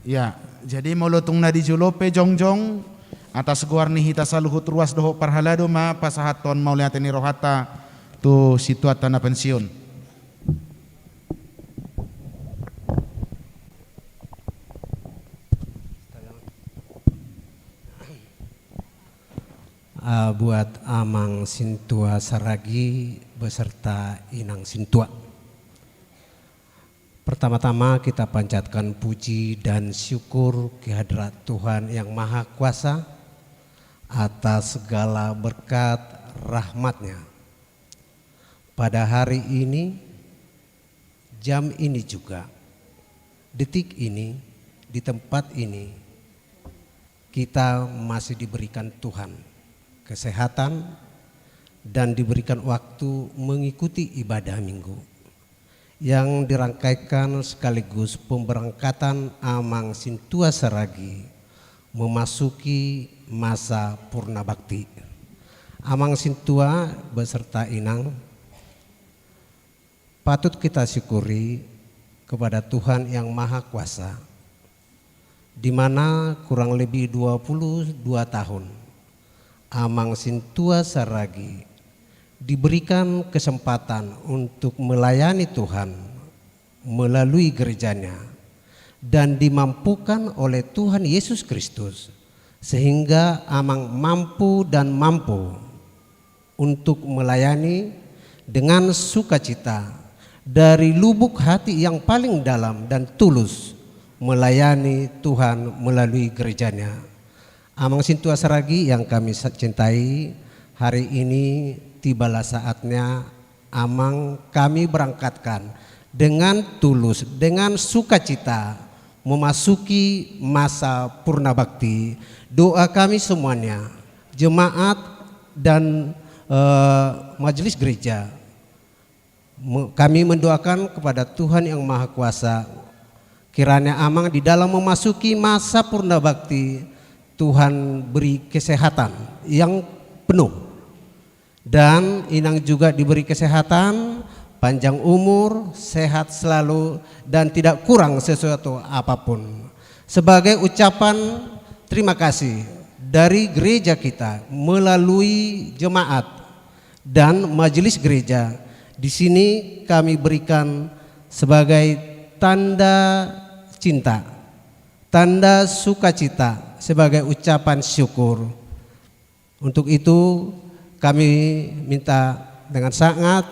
Ya, jadi molo tung na di jolo pe jongjong, atas goar ni hita saluhut ruas dohot parhalado ma pasahathon mauliate ni rohanta tu sintuanta na pensiun. Ah, buat Amang Sintua Saragi beserta Inang Sintua. Pertama-tama kita panjatkan puji dan syukur kehadirat Tuhan Yang Maha Kuasa atas segala berkat rahmat-Nya. Pada hari ini, jam ini juga, detik ini, di tempat ini, kita masih diberikan Tuhan kesehatan dan diberikan waktu mengikuti ibadah minggu yang dirangkaikan sekaligus pemberangkatan Amang Sintua Saragi memasuki masa purna bakti. Amang Sintua beserta Inang, patut kita syukuri kepada Tuhan Yang Maha Kuasa, di mana kurang lebih dua puluh dua tahun Amang Sintua Saragi diberikan kesempatan untuk melayani Tuhan melalui gereja-Nya dan dimampukan oleh Tuhan Yesus Kristus, sehingga Amang mampu dan mampu untuk melayani dengan sukacita dari lubuk hati yang paling dalam dan tulus melayani Tuhan melalui gereja-Nya. Amang Sintua Saragi yang kami sa-, cintai, hari ini tibalah saatnya Amang kami berangkatkan dengan tulus, dengan sukacita memasuki masa purna bakti. Doa kami semuanya, jemaat dan, eh, majelis gereja, me-, kami mendoakan kepada Tuhan Yang Maha Kuasa, kiranya Amang di dalam memasuki masa purna bakti, Tuhan beri kesehatan yang penuh. Dan Inang juga diberi kesehatan, panjang umur, sehat selalu, dan tidak kurang sesuatu apapun. Sebagai ucapan terima kasih dari gereja kita melalui jemaat dan majelis gereja, di sini kami berikan sebagai tanda cinta, tanda sukacita, sebagai ucapan syukur. Untuk itu, kami minta dengan sangat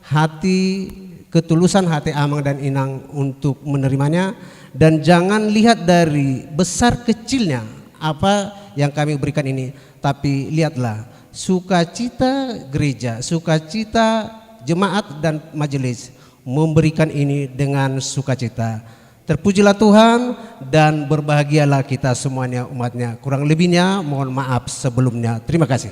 hati, ketulusan hati Amang dan Inang untuk menerimanya, dan jangan lihat dari besar kecilnya apa yang kami berikan ini, tapi lihatlah Sukacita gereja, sukacita jemaat dan majelis memberikan ini dengan sukacita. Terpujilah Tuhan dan berbahagialah kita semuanya umatnya. Kurang lebihnya mohon maaf sebelumnya. Terima kasih.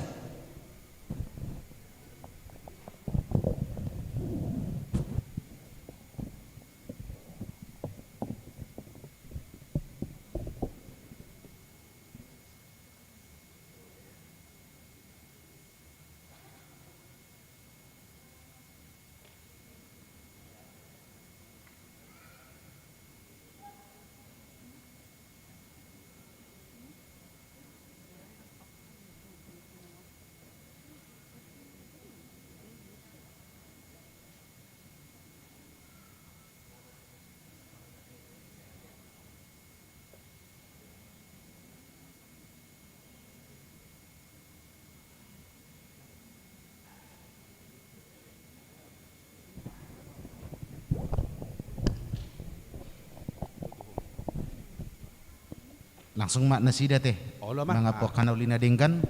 Langsung ma nasida te. Olo ma. Mangapokan uli na denggan.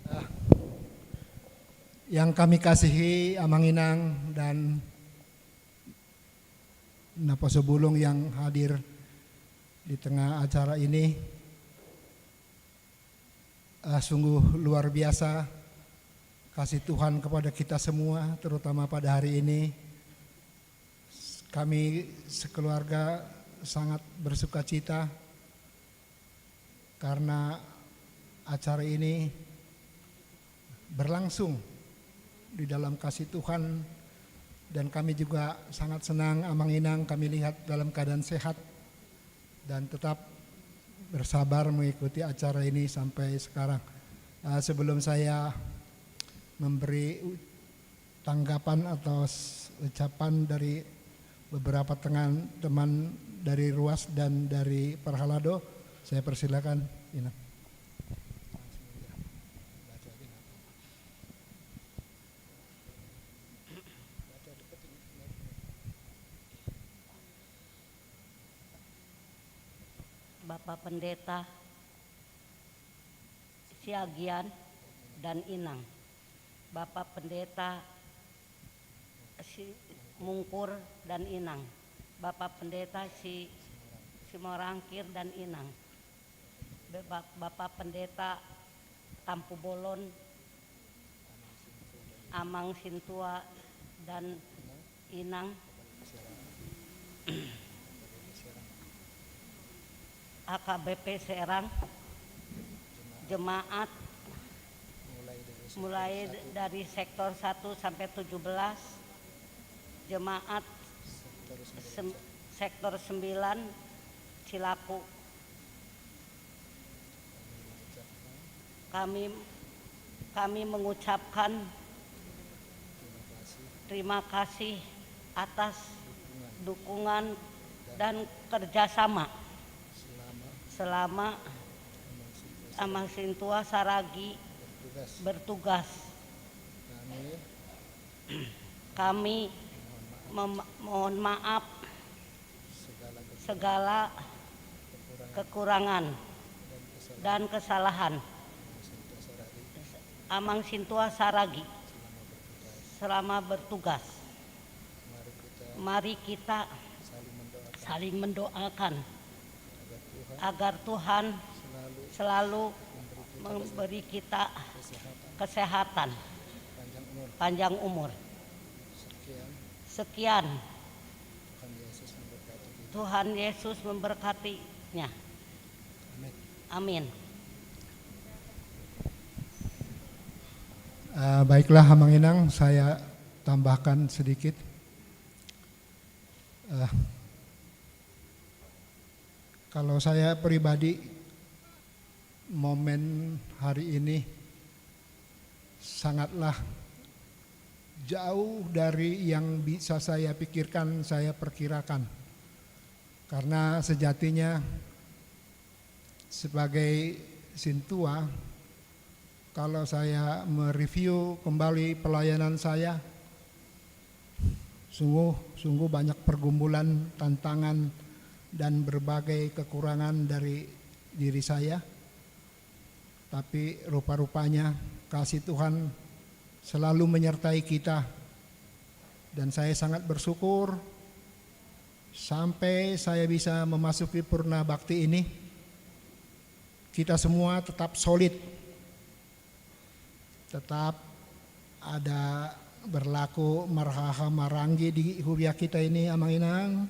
Ah, yang kami kasihi Amang Inang dan naposo bulung yang hadir di tengah acara ini, ah, sungguh luar biasa kasih Tuhan kepada kita semua, terutama pada hari ini. Kami sekeluarga sangat bersukacita karena acara ini berlangsung di dalam kasih Tuhan, dan kami juga sangat senang, Amang Inang, kami lihat dalam keadaan sehat dan tetap bersabar mengikuti acara ini sampai sekarang. Eh, sebelum saya memberi u-, tanggapan atau s-, ucapan dari beberapa tengan-, teman dari Ruas dan dari Parhalado, saya persilakan, Inang. Bapak Pendeta Siagian dan Inang, Bapak Pendeta Simungkur dan Inang, Bapak Pendeta Si-, Simorangkir dan Inang, Bapa-, Bapak Pendeta Tampubolon, Amang Sintua dan Inang, H K B P Serang, jemaat mulai dari sektor satu sampai tujuh belas, jemaat sem-, sektor sembilan Cilaku. Kami, kami mengucapkan terima kasih atas dukungan dan kerjasama selama Amang Sintua Saragi bertugas. Kami mem-, mohon maaf segala kekurangan dan kesalahan Amang Sintua Saragi selama bertugas. Mari kita saling mendoakan agar Tuhan selalu memberi kita kesehatan, panjang umur. Sekian. Tuhan Yesus memberkatinya. Amin. Eh, baiklah, Amang Inang, saya tambahkan sedikit. Eh, kalau saya pribadi, Momen hari ini sangatlah jauh dari yang bisa saya pikirkan, saya perkirakan. Karena sejatinya sebagai sintua, kalau saya mereview kembali pelayanan saya, sungguh, sungguh banyak pergumulan, tantangan, dan berbagai kekurangan dari diri saya. Tapi rupa-rupanya kasih Tuhan selalu menyertai kita. Dan saya sangat bersyukur sampai saya bisa memasuki Purna Bakti ini. Kita semua tetap solid. Tetap ada berlaku marhaha maranggi di huria kita ini, Amang Inang.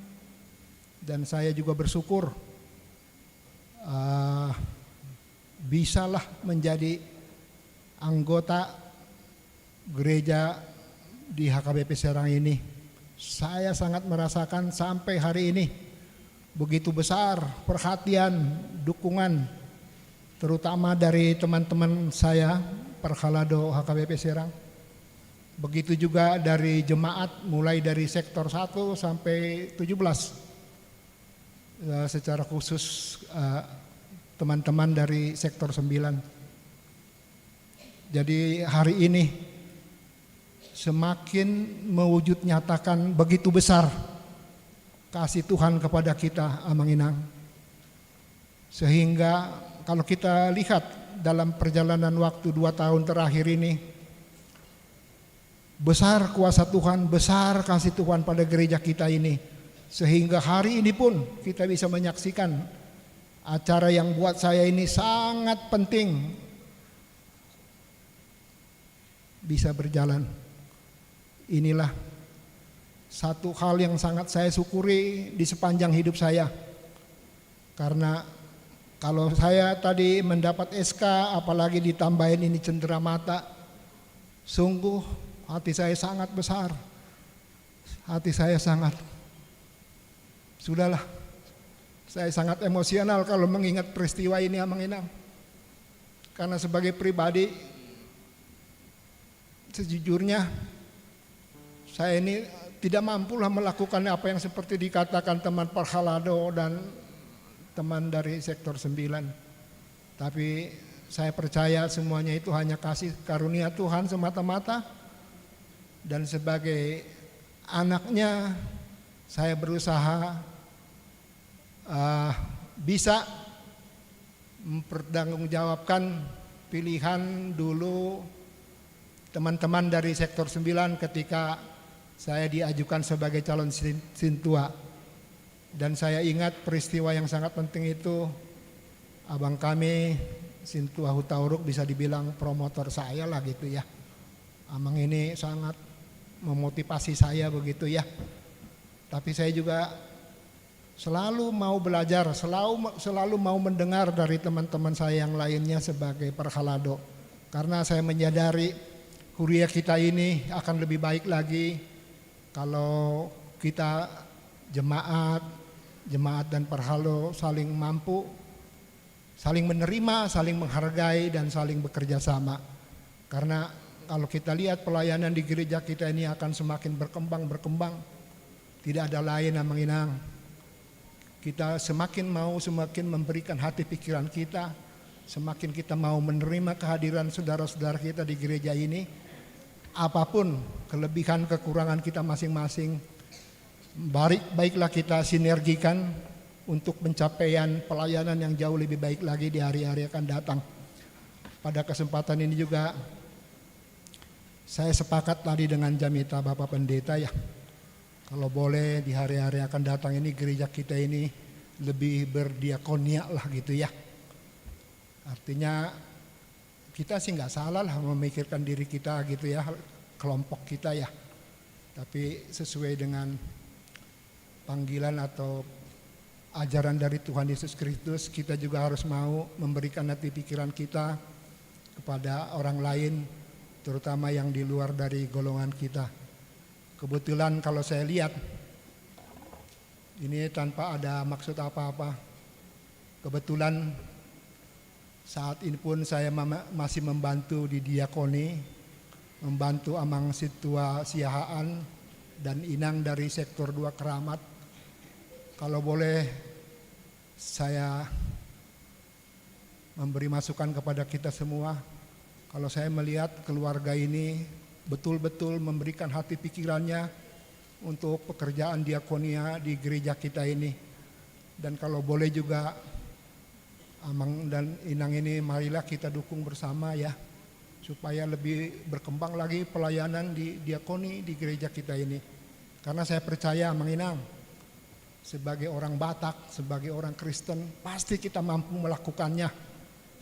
Dan saya juga bersyukur, eh, bisalah menjadi anggota gereja di H K B P Serang ini. Saya sangat merasakan sampai hari ini begitu besar perhatian, dukungan, terutama dari teman-teman saya, Parhalado H K B P Serang. Begitu juga dari jemaat, mulai dari sektor satu sampai tujuh belas. Eh, secara khusus, eh, teman-teman dari sektor sembilan. Jadi hari ini semakin mewujud nyatakan begitu besar kasih Tuhan kepada kita, Amang Inang. Sehingga kalau kita lihat dalam perjalanan waktu dua tahun terakhir ini, besar kuasa Tuhan, besar kasih Tuhan pada gereja kita ini. Sehingga hari ini pun kita bisa menyaksikan acara yang buat saya ini sangat penting bisa berjalan. Inilah satu hal yang sangat saya syukuri di sepanjang hidup saya. Karena kalau saya tadi mendapat S K, apalagi ditambahin ini cenderamata, sungguh hati saya sangat besar. Hati saya sangat, sudahlah, saya sangat emosional kalau mengingat peristiwa ini, Amang Inang. Karena sebagai pribadi, sejujurnya, saya ini tidak mampulah melakukan apa yang seperti dikatakan teman Parhalado dan teman dari sektor sembilan. Tapi saya percaya semuanya itu hanya kasih karunia Tuhan semata-mata. Dan sebagai anaknya, saya berusaha, eh, bisa mempertanggungjawabkan pilihan dulu teman-teman dari sektor sembilan ketika saya diajukan sebagai calon sin-, sintua. Dan saya ingat peristiwa yang sangat penting itu, abang kami, Sintua Hutauruk, bisa dibilang promotor saya lah gitu ya. Amang ini sangat memotivasi saya begitu ya. Tapi saya juga selalu mau belajar, selalu, selalu mau mendengar dari teman-teman saya yang lainnya sebagai parhalado. Karena saya menyadari huria kita ini akan lebih baik lagi kalau kita jemaat, jemaat dan parhalado saling mampu, saling menerima, saling menghargai, dan saling bekerja sama. Karena kalau kita lihat pelayanan di gereja kita ini akan semakin berkembang, berkembang. Tidak ada lain, Amang Inang. Kita semakin mau, semakin memberikan hati pikiran kita, semakin kita mau menerima kehadiran saudara-saudara kita di gereja ini. Apapun kelebihan kekurangan kita masing-masing, baik, baiklah kita sinergikan untuk pencapaian pelayanan yang jauh lebih baik lagi di hari-hari akan datang. Pada kesempatan ini juga saya sepakat tadi dengan Jamita Bapak Pendeta ya. Kalau boleh di hari-hari akan datang ini gereja kita ini lebih berdiakonia lah gitu ya. Artinya kita sih nggak salah lah memikirkan diri kita gitu ya, kelompok kita ya. Tapi sesuai dengan panggilan atau ajaran dari Tuhan Yesus Kristus, kita juga harus mau memberikan hati pikiran kita kepada orang lain, terutama yang di luar dari golongan kita. Kebetulan kalau saya lihat, ini tanpa ada maksud apa-apa, kebetulan Saat ini pun saya mama-, masih membantu di diakoni, membantu Amang Sintua Siahaan dan Inang dari Sektor dua Keramat. Kalau boleh, saya memberi masukan kepada kita semua. Kalau saya melihat keluarga ini betul-betul memberikan hati pikirannya untuk pekerjaan diakonia di gereja kita ini. Dan kalau boleh juga, Amang dan Inang ini, marilah kita dukung bersama ya, supaya lebih berkembang lagi pelayanan di diakoni di gereja kita ini. Karena saya percaya, Amang Inang, sebagai orang Batak, sebagai orang Kristen, pasti kita mampu melakukannya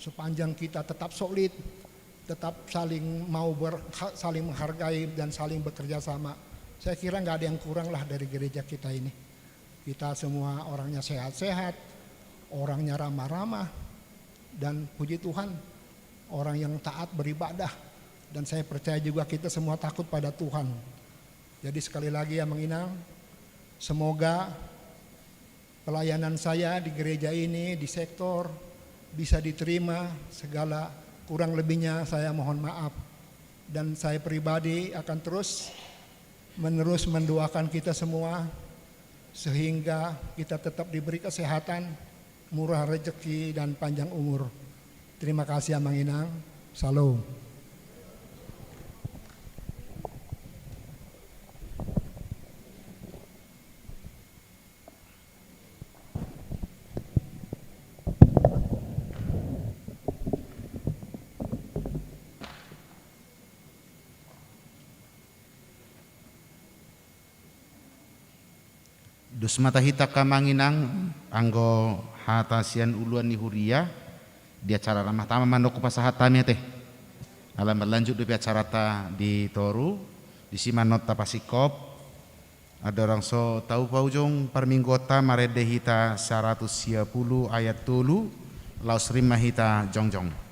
sepanjang kita tetap solid, tetap saling mau ber-, ha-, saling menghargai dan saling bekerja sama. Saya kira nggak ada yang kurang lah dari gereja kita ini. Kita semua orangnya sehat-sehat, orangnya ramah-ramah, dan puji Tuhan, orang yang taat beribadah. Dan saya percaya juga kita semua takut pada Tuhan. Jadi sekali lagi, Amang Inang, semoga pelayanan saya di gereja ini, di sektor, bisa diterima, segala kurang lebihnya saya mohon maaf. Dan saya pribadi akan terus menerus mendoakan kita semua, sehingga kita tetap diberi kesehatan, murah rezeki, dan panjang umur. Terima kasih, Amang Inang. Syalom. Dos ma tahitak, Amang Inang, anggo hata sian uluan ni huria di acara ramah tamah mandok hupasahat hami ate. Ala marlanjut dope acaranta di toru, disi ma annon tapasingkop. Andorang so taupa ujung parmingguonta, marende hita saratus sia pulu ayat tolu, laos rima hita jongjong.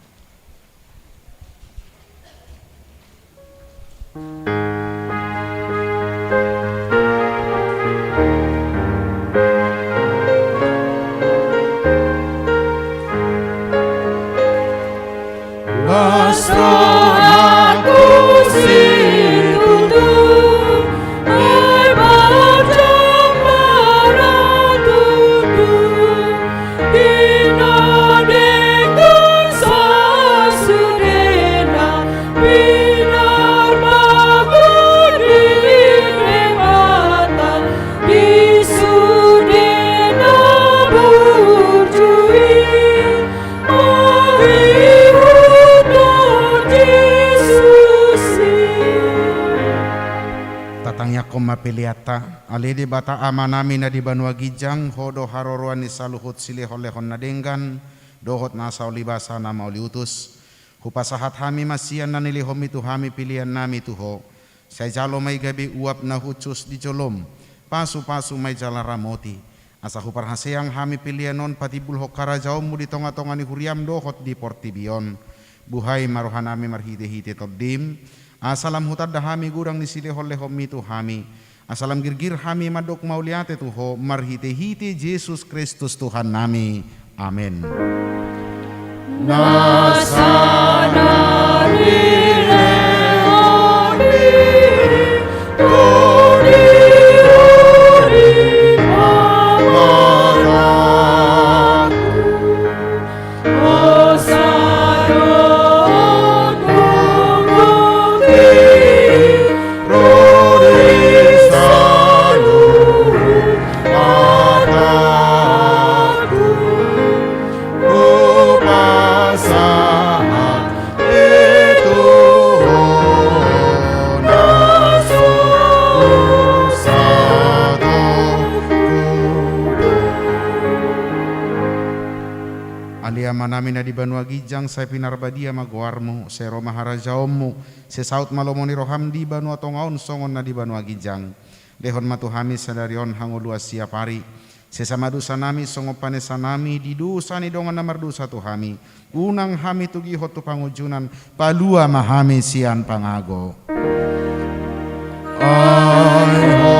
Tatangiangkon ma peleanta. Ale Debata Amanami na di banua ginjang, Ho do haroroan ni saluhut silehonlehon na denggan dohot nasa uli basa na mauli utus. Hupasahat hami ma sian na nilehonmi tu hami peleannami tu Ho. Sai jalo ma i gabe uap na hushus di jolom, pasupasu ma i jala ramoti, asa huparhaseang hami pelean on patimbulhon harajaonmu di tongatonga ni huriam dohot di portibi on. Buhai ma rohanami marhitehite Tondim, asa lam hutanda hami godang ni silehonlehonmi tu hami, asa lam girgir hami mandok mauliate tu Ho marhitehite Jesus Kristus Tuhannami. Amen. Nasa na nilehon ni Ho di Ho di Amanami. Ale Amanami na di banua ginjang, sai pinarbadia ma goarmu, sai ro ma harajaonmu, sai saut ma lomo ni roham di banua tonga on songon na di banua ginjang. Lehon ma tu hami sadari on hangoluan siap ari. Sesa ma dosanami songon panesanami di dosa ni dongan na mardosa tu hami. Unang hami togihon tu pangunjunan, palua ma hami sian pangago. Ai ho.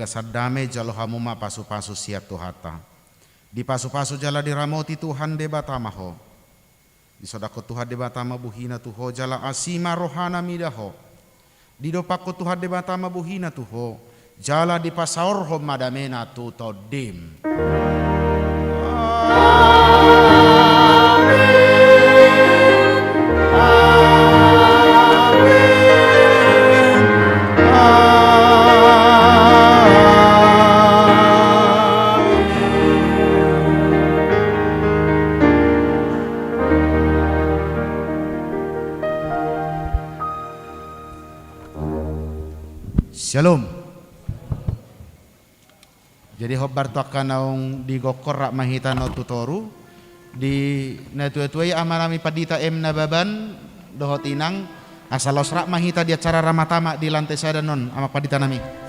Sandame jalo hamu ma pasupasu sian Tuhanta. Dipasupasu jala diramoti Tuhan Debata ma ho. Disondangkon Tuhan Debata ma bohina tu ho jala asi ma rohana mida ho. Didompakkon Tuhan Debata ma bohina tu ho jala dipasaorhon ma damena tu tondim. Syalom. Jadi hombar tu angka naung digokhon, rap ma hita na on tu toru. Di natuatua i, amanami pandita M Nababan dohot inang, asa laos rap ma hita di acara ramatama di lantai sada on, amang pandita nami.